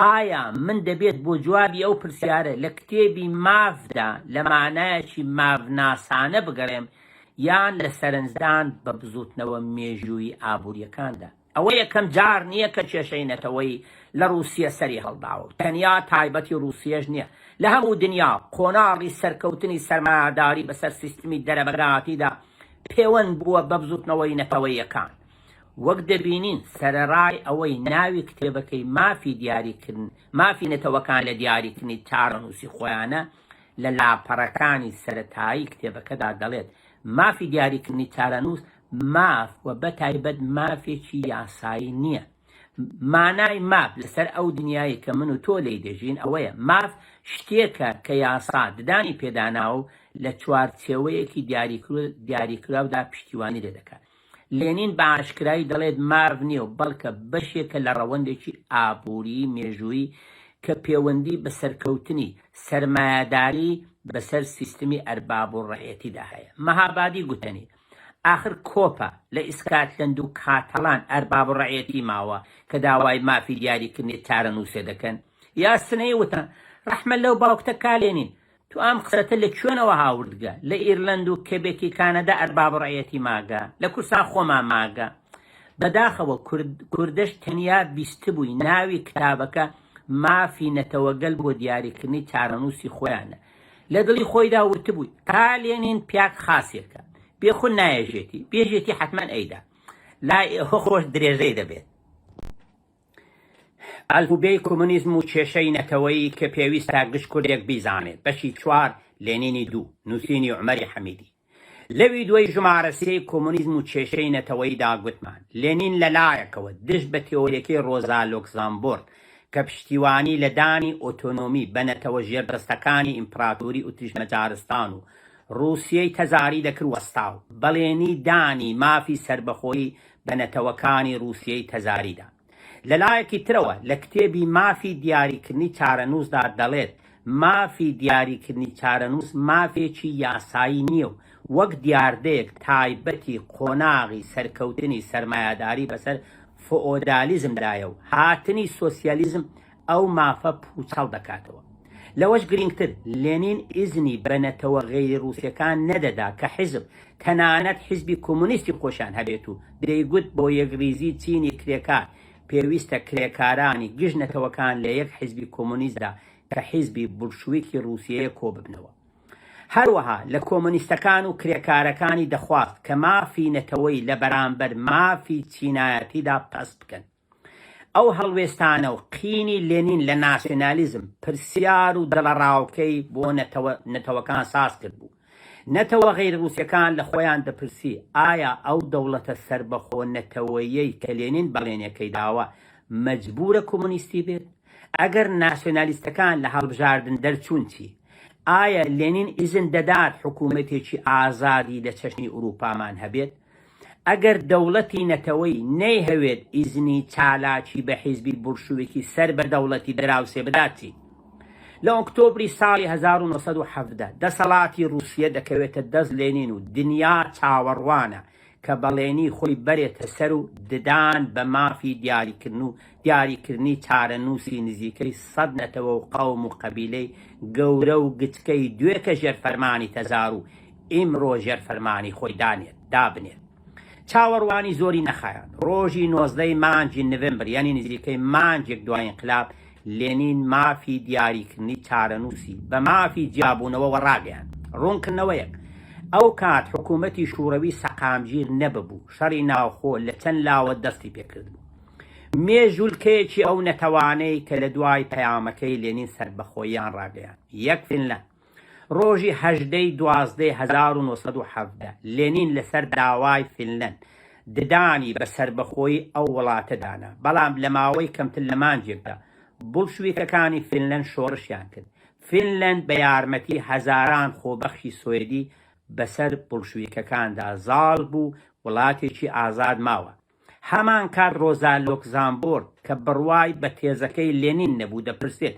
ئایا من دەبێت بۆ جوابی ئەو پرسیارە لە کتێبی مافدا لە مانایەکی مافناسانە بگەڕێم یان لە سەرنجدان بە بزووتنەوە مێژوویی ئابوورییەکاندا؟ ئەوە یەکەم جار نییە کە کێشەی نەتەوەیی لە ڕووسیە سەری هەڵداوە و تەنیا تایبەتی ڕووسیەش نییە، لە هەموو دنیا قۆناغی سەرکەوتنی سەرمایەداری بەسەر سیستمی دەرەبەگاتیدا پێوەند بووە بە بزووتنەوەی نەتەوەییەکان. وەک دەبینین سەرەڕای ئەوەی ناوی کتێبەکەی مافی دیاریکردن مافی نەتەوەکان لە دیاریکردنی چارەنووسی خۆیانە، لە لاپەڕەکانی سەرەتایی کتێبەکەدا دەڵێت، مافی دیاریکردنی چارەنووس ماف و بەتایبەت مافێکی یاسایی نییە. مانای ماف لەسەر ئەو دنیایەی کە من و تۆ لێی دەژین ئەوەیە، ماف شتێکە کە یاسا ددانی پێداناوە و لە چوارچێوەیەکی دیاریکراودا پشتیوانی لێ دەکات. لێنین بە ئاشکرایی دەڵێت ماف نییە و بەڵکە بەشێکە لە ڕەوەندێکی ئابووریی مێژوویی کە پێوەندی بە سەرکەوتنی سەرمایەداری بەسەر سیستمی ئەرباب و ڕەعیەتیدا هەیە. مەهابادی گوتەنی، ئاخر کۆپە لە ئیسکاتلەند و کاتەڵان ئەرباب و ڕەعیەتی ماوە کە داوای مافی دیاریکردنی چارەنووسێ دەکەن؟ یا سنەیی وتە، ڕەحمە لەو باوکتە کا لێنین، تو ئەم قسەتە لە کوێنەوە هاوردگە؟ لە ئیرلەند و کێبێکی کانەدا ئەرباب ڕەعیەتی ماگە؟ لە کورسان خۆمان ماگە؟ بەداخەوە کورد کوردەش تەنیا بیستبووی ناوی کتابەکە مافی نەتەوەگەل بۆ دیاریکردنی چارەنووسی خۆیانە. لە دڵی خۆیدا وتبووی، تا لێنین پیاگ خاسێکە، بێخون نایەژێتی، بێژێتی حەتمەن ئەیدا. لای ئێوە خۆش درێژەی دەبێت. ئەلفوبێی کۆمۆنیزم و کێشەی نەتەوەیی کە پێویستە گشت کوردێک بیزانێت، بەشی چوار، لێنینی دوو، نووسینی عومەری حەمیدی. لە ویدۆی ژمارە سێی کۆمۆنیزم و کێشەی نەتەوەییدا گوتمان، لێنین لە لایەکەوە دژ بە تێۆریەکەی ڕۆزا لۆکزامبۆرگ کە پشتیوانی لە دانی ئۆتۆنۆمی بە نەتەوە ژێردەستەکانی ئیمپراتۆری ئوتریش-مەجارستان و ڕووسیەی تەزاری دەکرد وەستا و بەڵێنی دانی مافی سەربەخۆیی بە نەتەوەکانی ڕووسیەی تەزاری دا. لە لایەکی ترەوە لە کتێبی مافی دیاریکردنی چارەنووسدا دەڵێت، مافی دیاریکردنی چارەنووس مافێکی یاسایی نییە و وەک دیاردەیەک تایبەتی قۆناغی سەرکەوتنی سەرمایەداری بەسەر فئۆدالیزمدایە و هاتنی سۆسیالیزم ئەو مافە پووچەڵ دەکاتەوە. لەوەش گرینگتر، لێنین ئیزنی بە نەتەوە غەیری ڕووسیەکان نەدەدا کە حیزب، تەنانەت حیزبی کۆمۆنیستی خۆشیان هەبێت و دەیگوت بۆ یەکڕیزی چینی کرێکار پێویستە کرێکارانی گشت نەتەوەکان لە یەک حیزبی کۆمۆنیستدا کە حیزبی بولشویکی ڕووسیەیە کۆببنەوە. هەروەها لە کۆمۆنیستەکان و کرێکارەکانی دەخواست کە مافی نەتەوەیی لە بەرامبەر مافی چینایەتیدا پەست بکەن. ئەو هەڵوێستانە و قینی لێنین لە ناسیۆنالیزم پرسیار و دڵەڕاوکێی بۆ نەتەوە نەتەوەکان ساز کردبوو. نەتەوە غەیرە ڕووسیەکان لە خۆیان دەپرسی ئایا ئەو دەوڵەتە سەربەخۆ نەتەوەییەی کە لێنین بەڵێنیەکەی داوە مەجبوورە کۆمۆنیستی بێت؟ ئەگەر ناسیۆنالیستەکان لە هەڵبژاردن دەرچوون چی؟ ئایا لێنین ئیزن دەدات حکوومەتێکی ئازادی لە چەشنی ئورووپامان هەبێت؟ ئەگەر دەوڵەتی نەتەوەی نەیهەوێت ئیزنی چالاکی بە حیزبی بوڵشویکی سەر بە دەوڵەتی دراوسێ بدات چی؟ لە ئۆکتۆبری ساڵی 1917 دەسەڵاتی ڕووسیە دەکەوێتە دەست لێنین و دنیا چاوەڕوانە کە بەڵێنی خۆی بەرێتە سەر و ددان بە مافی دیاریکردن و دیاریکردنی چارەنووسی نزیکەی سەد نەتەوە و قەوم و قەبیلەی گەورە و گچکەی دوێکە ژێر فەرمانی تەزار و ئیمڕۆ ژێر فەرمانی خۆی دانێت دابنێت. چاوەڕوانی زۆری نەخایاند. ڕۆژی 19 ی مانگی نوێمبر یانی نزیکەی مانگێک دوای ئینقلاب لێنین مافی دیاریکردنی چارەنووسی بە مافی جیابوونەوەوە ڕاگەیاند. ڕوونکردنەوەیەک، ئەو کات حکوومەتی شووڕەوی سەقامگیر نەببوو، شەڕی ناوخۆ لە چەند لاوە دەستی پێکردبوو. مێژوولکەیەکی ئەو نەتەوانەی کە لە دوای پەیامەکەی لێنین سەربەخۆییان ڕاگەیاند. یەک فینلەند. ڕۆژی 18 ی دوازدەی 1917 لێنین لەسەر داوای فینلەند ددانی بە سەربەخۆیی ئەو وڵاتە دانا، بەڵام لە ماوەی کەمتر لە مانگێکدا بوڵشویکەکانی فینلەند شۆڕشیان کرد. فینلەند بە یارمەتی هەزاران خۆبەخشی سوێدی بەسەر بوڵشویکەکاندا زاڵ بوو، وڵاتێکی ئازاد ماوە. هەمان کات ڕۆزا لۆکزامبۆرگ کە بڕوای بە تێزەکەی لێنین نەبوو دەپرسێت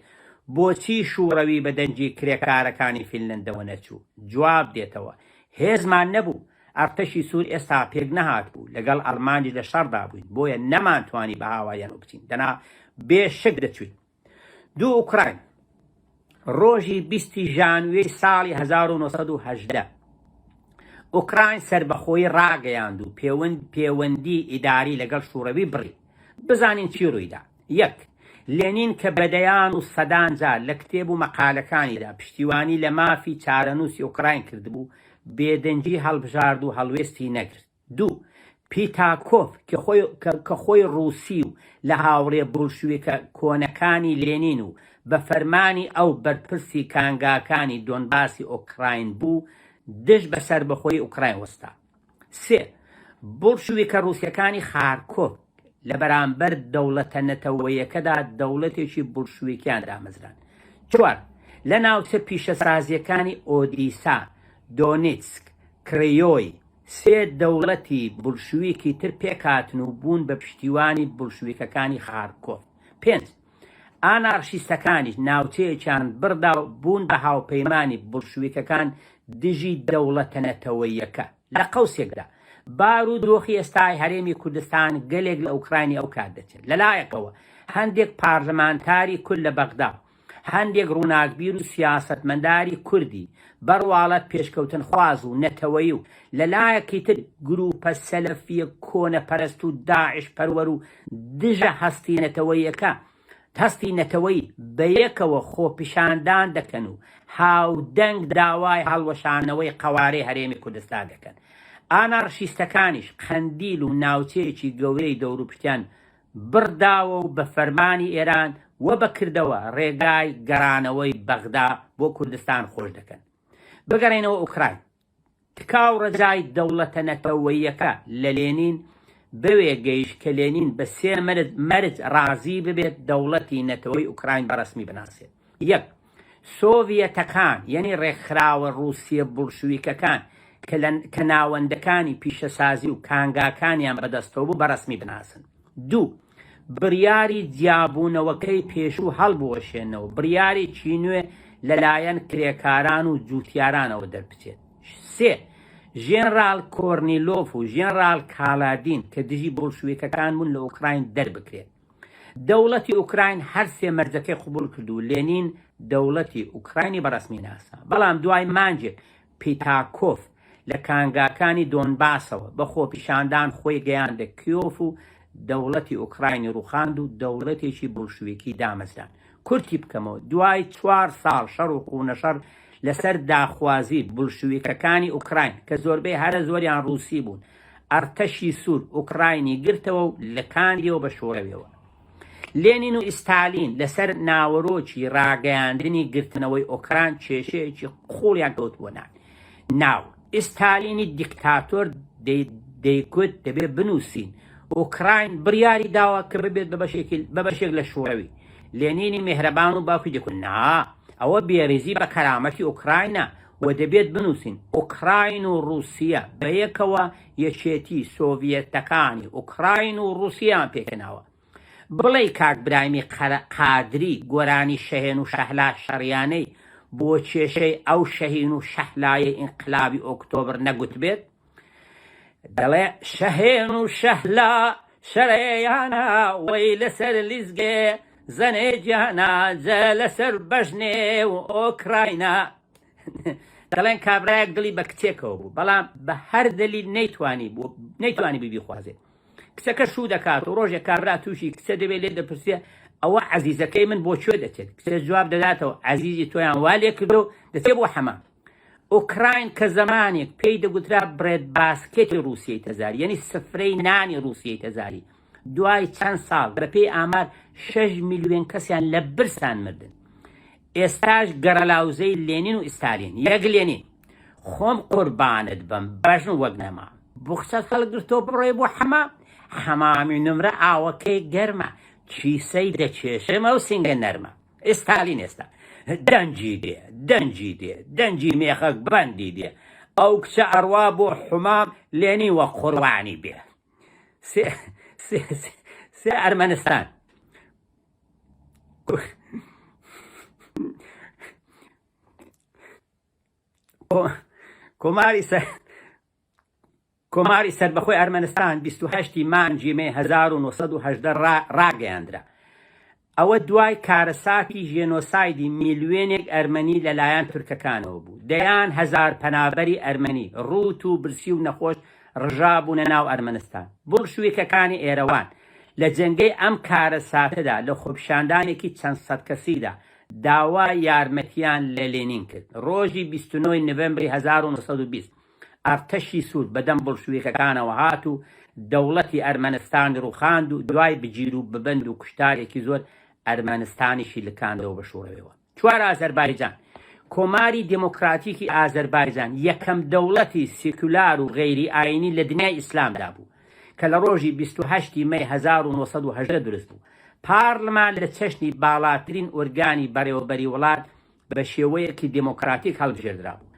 بۆچی شوڕەوی بە دەنگی کرێکارەکانی فینلەندەوە نەچوو؟ جواب دێتەوە هێزمان نەبوو، ئەرتەشی سوور ئێستا پێک نەهاتبوو، لەگەڵ ئەڵمانیش لە شەڕدا بووین بۆیە نەمانتوانی بە هاواریانەوە بچین دەنا بێ شک دەچووین. دوو ئوکراین ڕۆژی بیستی ژانویەی ساڵی 1918 ئوکراین سەربەخۆیی ڕاگەیاند و پێوەند پێوەندی ئیداری لەگەڵ شوڕەوی بڕی. بزانین چی ڕوویدا. یەک، لێنین کە بە دەیان و سەدان جار لە کتێب و مەقالەکانیدا پشتیوانی لە مافی چارەنووسی ئوکراین کردبوو، بێدەنگی هەڵبژارد و هەڵوێستی نەگرت. دوو. پیتاکۆف کە خۆی ڕووسی و لە هاوڕێ بوڵشویکە کۆنەکانی لێنین و بە فەرمانی ئەو بەرپرسی کانگاکانی دۆنباسی ئۆکراین بوو، دژ بە سەربەخۆیی ئۆکراین وەستا. سێ، بوڵشویکە ڕووسیەکانی خارکۆف لە بەرامبەر دەوڵەتە نەتەوەیەکەدا دەوڵەتێکی بوڵشویکیان دامەزراند. چوار، لە ناوچە پیشەسازیەکانی ئۆدیسا، دۆنیتسک، کریۆی، سێ دەوڵەتی بوڵشویکی تر پێکهاتن و بوون بە پشتیوانی بوڵشویکەکانی خارکۆف. پێنج، ئانارشیستەکانیش ناوچەیەکیان بڕدا و بوون بە هاوپەیمانی بوڵشویکەکان دژی دەوڵەتە نەتەوەییەکە. لە قەوسێکدا، بار و دۆخی ئێستای هەرێمی کوردستان گەلێک لە ئۆکراینی ئەو کات دەچێت. لە لایەکەوە هەندێک پارلمانتاری کورد لە بەغدا و هەندێک ڕووناکبیر و سیاسەتمەداری کوردی بەڕواڵەت پێشکەوتنخواز و نەتەوەیی و لە لایەکی تر گرووپە سەلەفییە کۆنەپەرست و داعش پەروەر و دژە هەستی نەتەوەیەکە هەستی نەتەوەیی بەیەکەوە خۆپیشاندان دەکەن و هاودەنگ داوای هەڵوەشانەوەی قەوارەی هەرێمی کوردستان دەکەن. ئانارشیستەکانیش قەندیل و ناوچەیەکی گەورەی دەوروپشتیان بڕ داوە و بە فەرمانی ئێران و بە کردەوە ڕێگای گەڕانەوەی بەغدا بۆ کوردستان خۆش دەکەن. بگەڕێینەوە ئوکراین. تکا و ڕەجای دەوڵەتە نەتەوەییەکە لە لێنین بەوێ گەیشت کە لێنین بە سێ مەرج ڕازی ببێت دەوڵەتی نەتەوەی ئوکراین بە ڕەسمی بناسێت. یەک، سۆڤیەتەکان یەنی ڕێکخراوە ڕووسیە بوڵشویکەکان کە لە کە ناوەندەکانی پیشەسازی و کانگاکانیان بەدەستەوە بوو بە ڕەسمی بناسن. دوو، بڕیاری جیابوونەوەکەی پێشوو هەڵبوەشێنەوە، بڕیارێکی نوێ لەلایەن کرێکاران و جووتیارانەوە دەربچێت. سێ، ژێنڕاڵ کۆرنیلۆف و ژێنڕاڵ کالادین کە دژی بوڵشویکەکان بوون لە ئۆکراین دەربکرێت. دەوڵەتی ئوکراین هەر سێ مەرجەکەی قبوڵ کرد و لێنین دەوڵەتی ئوکراینی بە ڕەسمی ناسا. بەڵام دوای مانگێک پیتاکۆف لە کانگاکانی دۆنباسەوە بە خۆپیشاندان خۆی گەیاندە کیۆف و دەوڵەتی ئوکراینی ڕووخاند و دەوڵەتێکی بوڵشویکی دامەزراند. کورتی بکەمەوە دوای چوار ساڵ شەڕ و قوونەشەڕ لەسەر داخوازی بوڵشویکەکانی ئوکراین کە زۆربەی هەرە زۆریان ڕووسی بوون، ئەرتەشی سوور ئوکراینی گرتەوە و لکاندیەوە بە شوڕەویەوە. لێنین و ئیستالین لەسەر ناوەرۆکی ڕاگەیاندنی گرتنەوەی ئۆکران کێشەیەکی قوڵیان کەوتبووە ناو. ئیستالینی دیکتاتۆر دەیگوت دەبێ بنووسین ئۆکراین بڕیاری داوە کە ببێت بە بەشێک لە شوڕەوی. لێنینی مێهرەبان و باوکی دەیگوت نا، ئەوە بێڕیزی بە کەرامەتی ئۆکراینە و دەبێت بنووسین ئۆکراین و ڕووسیە بەیەکەوە یەکێتی سۆڤیەتەکانی ئۆکراین و ڕووسیەیان پێکهێناوە. بڵێی کاک برایمی قادری گۆرانی شەهێن و شەهلا شەڕیانەی بۆ کێشەی ئەو شەهین و شەهلایەی ئینقلابی ئۆکتۆبر نەگوتبێت؟ دەڵێ شەهێن و شەهلا شەرێیانە وەی لەسەر لیزگێ زەنێ گیانە جە لەسەر بەژنێ و ئۆکراینا دەڵێن کابرایەک دڵی بە کچێکەوە بوو بەڵام بە هەر دەلیل نەیتوانی بوو نەیتوانی بوو بیخوازێت کچەکە شوو دەکات و ڕۆژێک کابرا تووشی کچە دەبێت لێ دەپرسێ ئەوە عەزیزەکەی من بۆ کوێ دەچێت کچە جواب دەداتەوە عەزیزی تۆیان وا لێ کردو دەچێت بۆ حەمام ئۆکراین کە زەمانێک پێی دەگوترا bread basket ی ڕووسیەی تەزاری یعنی سفرەی نانی ڕووسیەی تەزاری دوای چەند ساڵ بەپێی ئامار 6 میلیۆن کەسیان لە برسان مردن ئێستاش گەڕەلاوزەی لێنین و ئیستالین یەک لێنین خۆم قوربانت بم بەژن وەک نەما بوخچەت هەڵگرتۆ بڕۆی بۆ حەمام حەمامی نمرە ئاوەکەی گەرمە کیسەی دەکێشم ئەو سینگە نەرمە ئیستالین ئێستا دەنگی دێ دەنگی دێ دەنگی مێخەک بەندی دێ ئەو کچە ئەڕوا بۆ حومام لێنی وە قوربانی بێ سێ سێ سێ ئەرمەنستان کۆماری سەر کۆماری سەربەخۆی ئەرمەنستان 28 مانگی مەی 1918 ڕاگەیاندرا. ئەوە دوای کارەساتی ژێنۆسایدی میلیۆنێک ئەرمەنی لەلایەن تورکەکانەوە بوو. دەیان هەزار پەنابەری ئەرمەنی ڕووت و برسی و نەخۆش ڕژابوونە ناو ئەرمەنستان. بوڵشویکەکانی ئێرەوان لە جەنگەی ئەم کارەساتەدا لە خۆپیشاندانێکی چەند سەد کەسیدا داوای یارمەتیان لە لێنین کرد. ڕۆژی 29 نوێمبری 1920 ئەرتەشی سوور بەدەم بوڵشویکەکانەوە هات و دەوڵەتی ئەرمەنستانی ڕووخاند و دوای بگیر و ببەند و کوشتارێکی زۆر ئەرمەنستانیشی لکاندەوە بە شوڕەویەوە. چوار ئازەربایجان، کۆماری دێمۆکراتیکی ئازەربایجان یەکەم دەوڵەتی سیکولار و غەیری ئایینی لە دنیای ئیسلامدا بوو کە لە ڕۆژی 28 ی مەی 1918 دروست بوو. پارلمان لە چەشنی باڵاترین ئورگانی بەڕێوەبەری وڵات بە شێوەیەکی دێمۆکراتیک هەڵبژێردرابوو.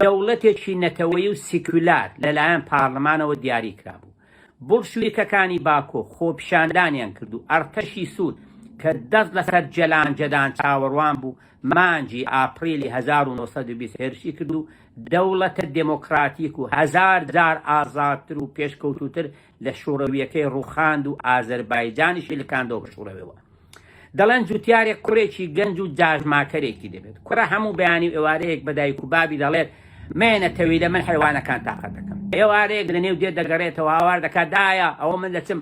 دەوڵەتێکی نەتەوەیی و سیکولار لەلایەن پارلمانەوە دیاری کرابوو. بوڵشویکەکانی باکۆ خۆپیشاندانیان کرد و ئەڕتەشی سوور کە دەست لەسەر جەلانجەدان چاوەڕوان بوو، مانگی ئاپڕیلی 1920 هێرشی کرد و دەوڵەتە دێمۆکراتیک و هەزار جار ئازادتر و پێشکەوتووتر لە شوڕەوییەکەی ڕووخاند و ئازەربایجانیشی لکاندەوە بە شوڕەویەوە. دەڵێن جوتیارێک کوڕێکی گەنج و جاژماکەرێکی دەبێت. کوڕە هەموو بەیانی و ئێوارەیەک بە دایک و بابی دەڵێت مەیەنە تەویلە من حەیوانەکان تاقە دەکەم. ئێوارەیەک لە نێو دێ دەگەڕێتەوە هاوار دەکات دایە ئەوە من دەچم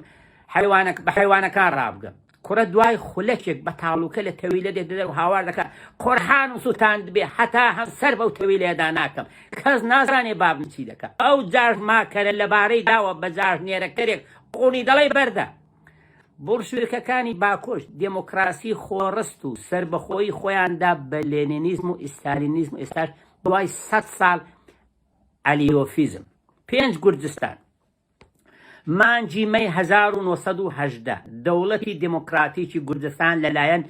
حەیوانە بە حەیوانەکان ڕابگەم. کوڕە دوای خولەکێک بە تاڵوکە لە تەویلە دێتە دەر و هاوار دەکات قورحان و سوتاندبێ هەتا هەم سەر بەو تەویلەیەدا ناکەم. کەس نازانێ بابم چی دەکات. ئەو جاژماکەرە لەبارەی داوە بە جاژنێرەکەرێک قوڵی دەڵێ بەردە. بوڵشویکەکانی باکۆش دێمۆکراسی خۆڕست و سەربەخۆیی خۆیان دا بە لێنینیزم و ئیستالینیزم و ئێستاش دوای سەت ساڵ عەلیۆفیزم. پێنج گورجستان. مانگی مەی 1918 دەوڵەتی دێمۆکراتیکی گورجستان لە لایەن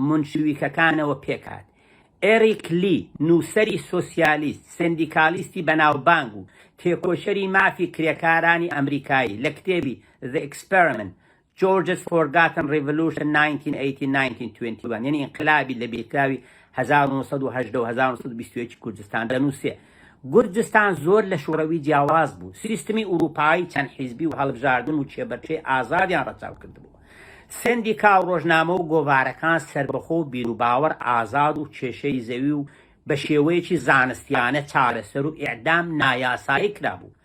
مونشویکەکانەوە پێکهات. ئێریک لی، نووسەری سۆسیالیست، سەندیکالیستی بەناوبانگ و تێکۆشەری مافی کرێکارانی ئەمریکایی لە کتێبی The Experiment، Georgia's Forgotten Revolution 1918-1921 یەنی ئینقلابی لەبیرکراوی 1918 و 1921 کوردستان دەنووسێ، گورجستان زۆر لە شوڕەوی جیاواز بوو، سیستمی ئورووپایی چەند حیزبی و هەڵبژاردن و کێبەرکێی ئازادیان ڕەچاو کردبوو. سەندیکا و ڕۆژنامە و گۆڤارەکان سەربەخۆ و بیروباوەڕ ئازاد و کێشەی زەوی و بە شێوەیەکی زانستیانە چارەسەر و ئیعدام نایاسایی کرابوو.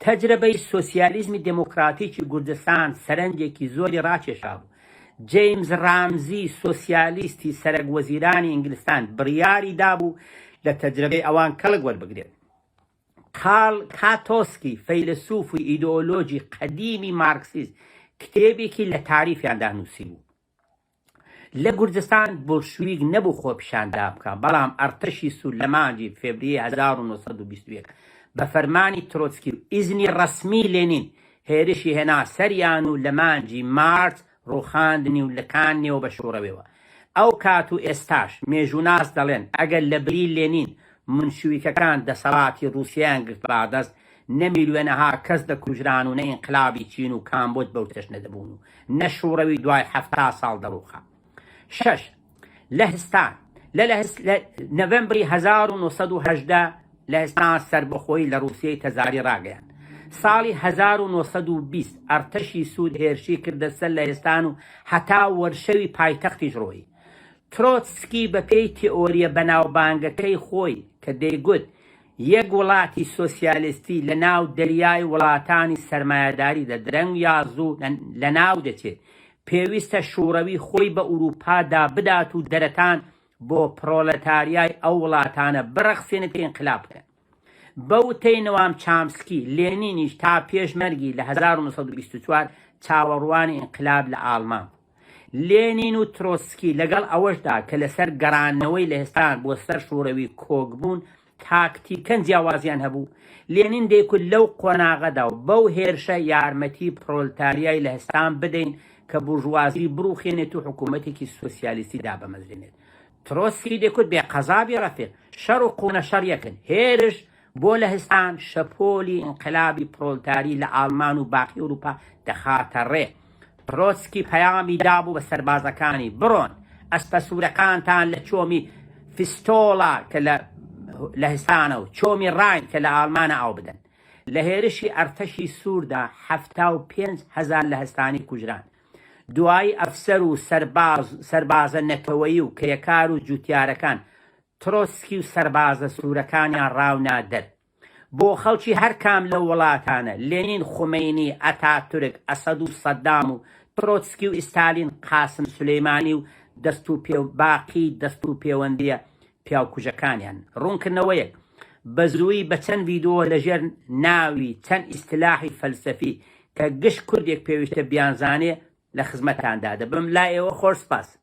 تەجرەبەی سۆسیالیزمی دێمۆکراتیکی گورجستان سەرنجێکی زۆری ڕاکێشابوو. جەیمز ڕامزی سۆسیالیستی سەرەک وەزیرانی ئینگلستان بڕیاری دابوو لە تەجرەبەی ئەوان کەڵک وەربگرێت. کارل کاتۆسکی فەیلەسوف و ئیدۆلۆژی قەدیمی مارکسیست کتێبێکی لە تاریفیاندا نووسیبوو. لە گورجستان بوڵشویک نەبوو خۆپیشاندا بکا، بەڵام ئەرتەشی سوور لە مانگی فێبریەی 1921 بە فەرمانی ترۆتسکی و ئیزنی ڕەسمی لێنین هێرشی هێنا سەریان و لە مانگی مارچ ڕووخاندنی و لکاندنیەوە بە شوڕەویەوە. ئەو کات و ئێستاش مێژووناس دەڵێن ئەگەر لە بری لێنین مونشویکەکان دەسەڵاتی ڕووسیەیان گرتبا دەست نە میلیۆنەها کەس دەکوژران و نە ئینقلابی چین و کامبۆج بەو چەشنە دەبوون و نە شوڕەوی دوای 70 ساڵ دەڕووخا. شەش. لەهستان، لە لە نەڤەمبری 1918 لەهستان سەربەخۆیی لە ڕووسیەی تەزاری ڕاگەیاند. ساڵی 1920 ئەرتەشی سوور هێرشی کردە سەر لەهستان و هەتا وەرشەوی پایتەختیش ڕۆیی. ترۆتسکی بە پێی تئۆرییە بەناوبانگەکەی خۆی کە دەیگوت یەک وڵاتی سۆسیالیستی لە ناو دەریای وڵاتانی سەرمایەداریدا درەنگ یا زوو لە ناو دەچێت، پێویستە شوڕەوی خۆی بە ئورووپادا بدات و دەرەتان بۆ پڕۆلێتاریای ئەو وڵاتانە بڕەخسێنێت کە ئینقلاب بکەن. بە وتەی نوام چامسکی، لێنینیش تا پێش مەرگی لە 1924 چاوەڕوانی ئینقلاب لە ئاڵمان بوو. لێنین و ترۆتسکی لەگەڵ ئەوەشدا کە لەسەر گەڕانەوەی لەهستان بۆ سەر شوڕەوی کۆک بوون، تاکتیکەن جیاوازیان هەبوو، لێنین دەیکوت لەو قۆناغەدا و بەو هێرشە یارمەتی پرۆلتاریای لەهستان بدەین کە بورژوازی بڕوخێنێت و حکوومەتێکی سۆسیالیستی دابمەزرێنێت. ترۆتسکی دەیکوت بێ قەزا بێ ڕەفیق، شەڕ و قوونە شەڕ یەکن، هێرش بۆ لەهستان شەپۆلی ئینقلابی پرۆلتاری لە ئاڵمان و باقی ئورووپا دەخاتە ڕێ. ترۆتسکی پەیامی دابوو بە سەربازەکانی، بڕۆن، ئەسپە سوورەکانتان لە چۆمی فیستۆڵا کە لە لەهستانە و چۆمی ڕاین کە لە ئاڵمانە ئاو بدەن. لە هێرشی ئەرتەشی سووردا 75,000 لەهستانی کوژران. دوایی ئەفسەر و سەرباز سەربازە نەتەوەیی و کرێکار و جووتیارەکان ترۆتسکی و سەربازە سوورەکانیان ڕاونا دەر. بۆ خەڵکی هەر کام لەو وڵاتانە، لێنین، خومەینی، ئەتاتورک، ئەسەد و سەدام و ترۆتسکی و ئیستالین، قاسم سولەیمانی و دەست و پێ باقی دەست و پێوەندییە پیاوکوژەکانیان. ڕوونکردنەوەیەک، بە زوویی بە چەند ڤیدۆ لە ژێر ناوی چەند ئیستلاحی فەلسەفی. کە گشت کوردێک پێویستە بیانزانێ لە خزمەتاندا دەبم. لای ئێوە خۆش سپاس.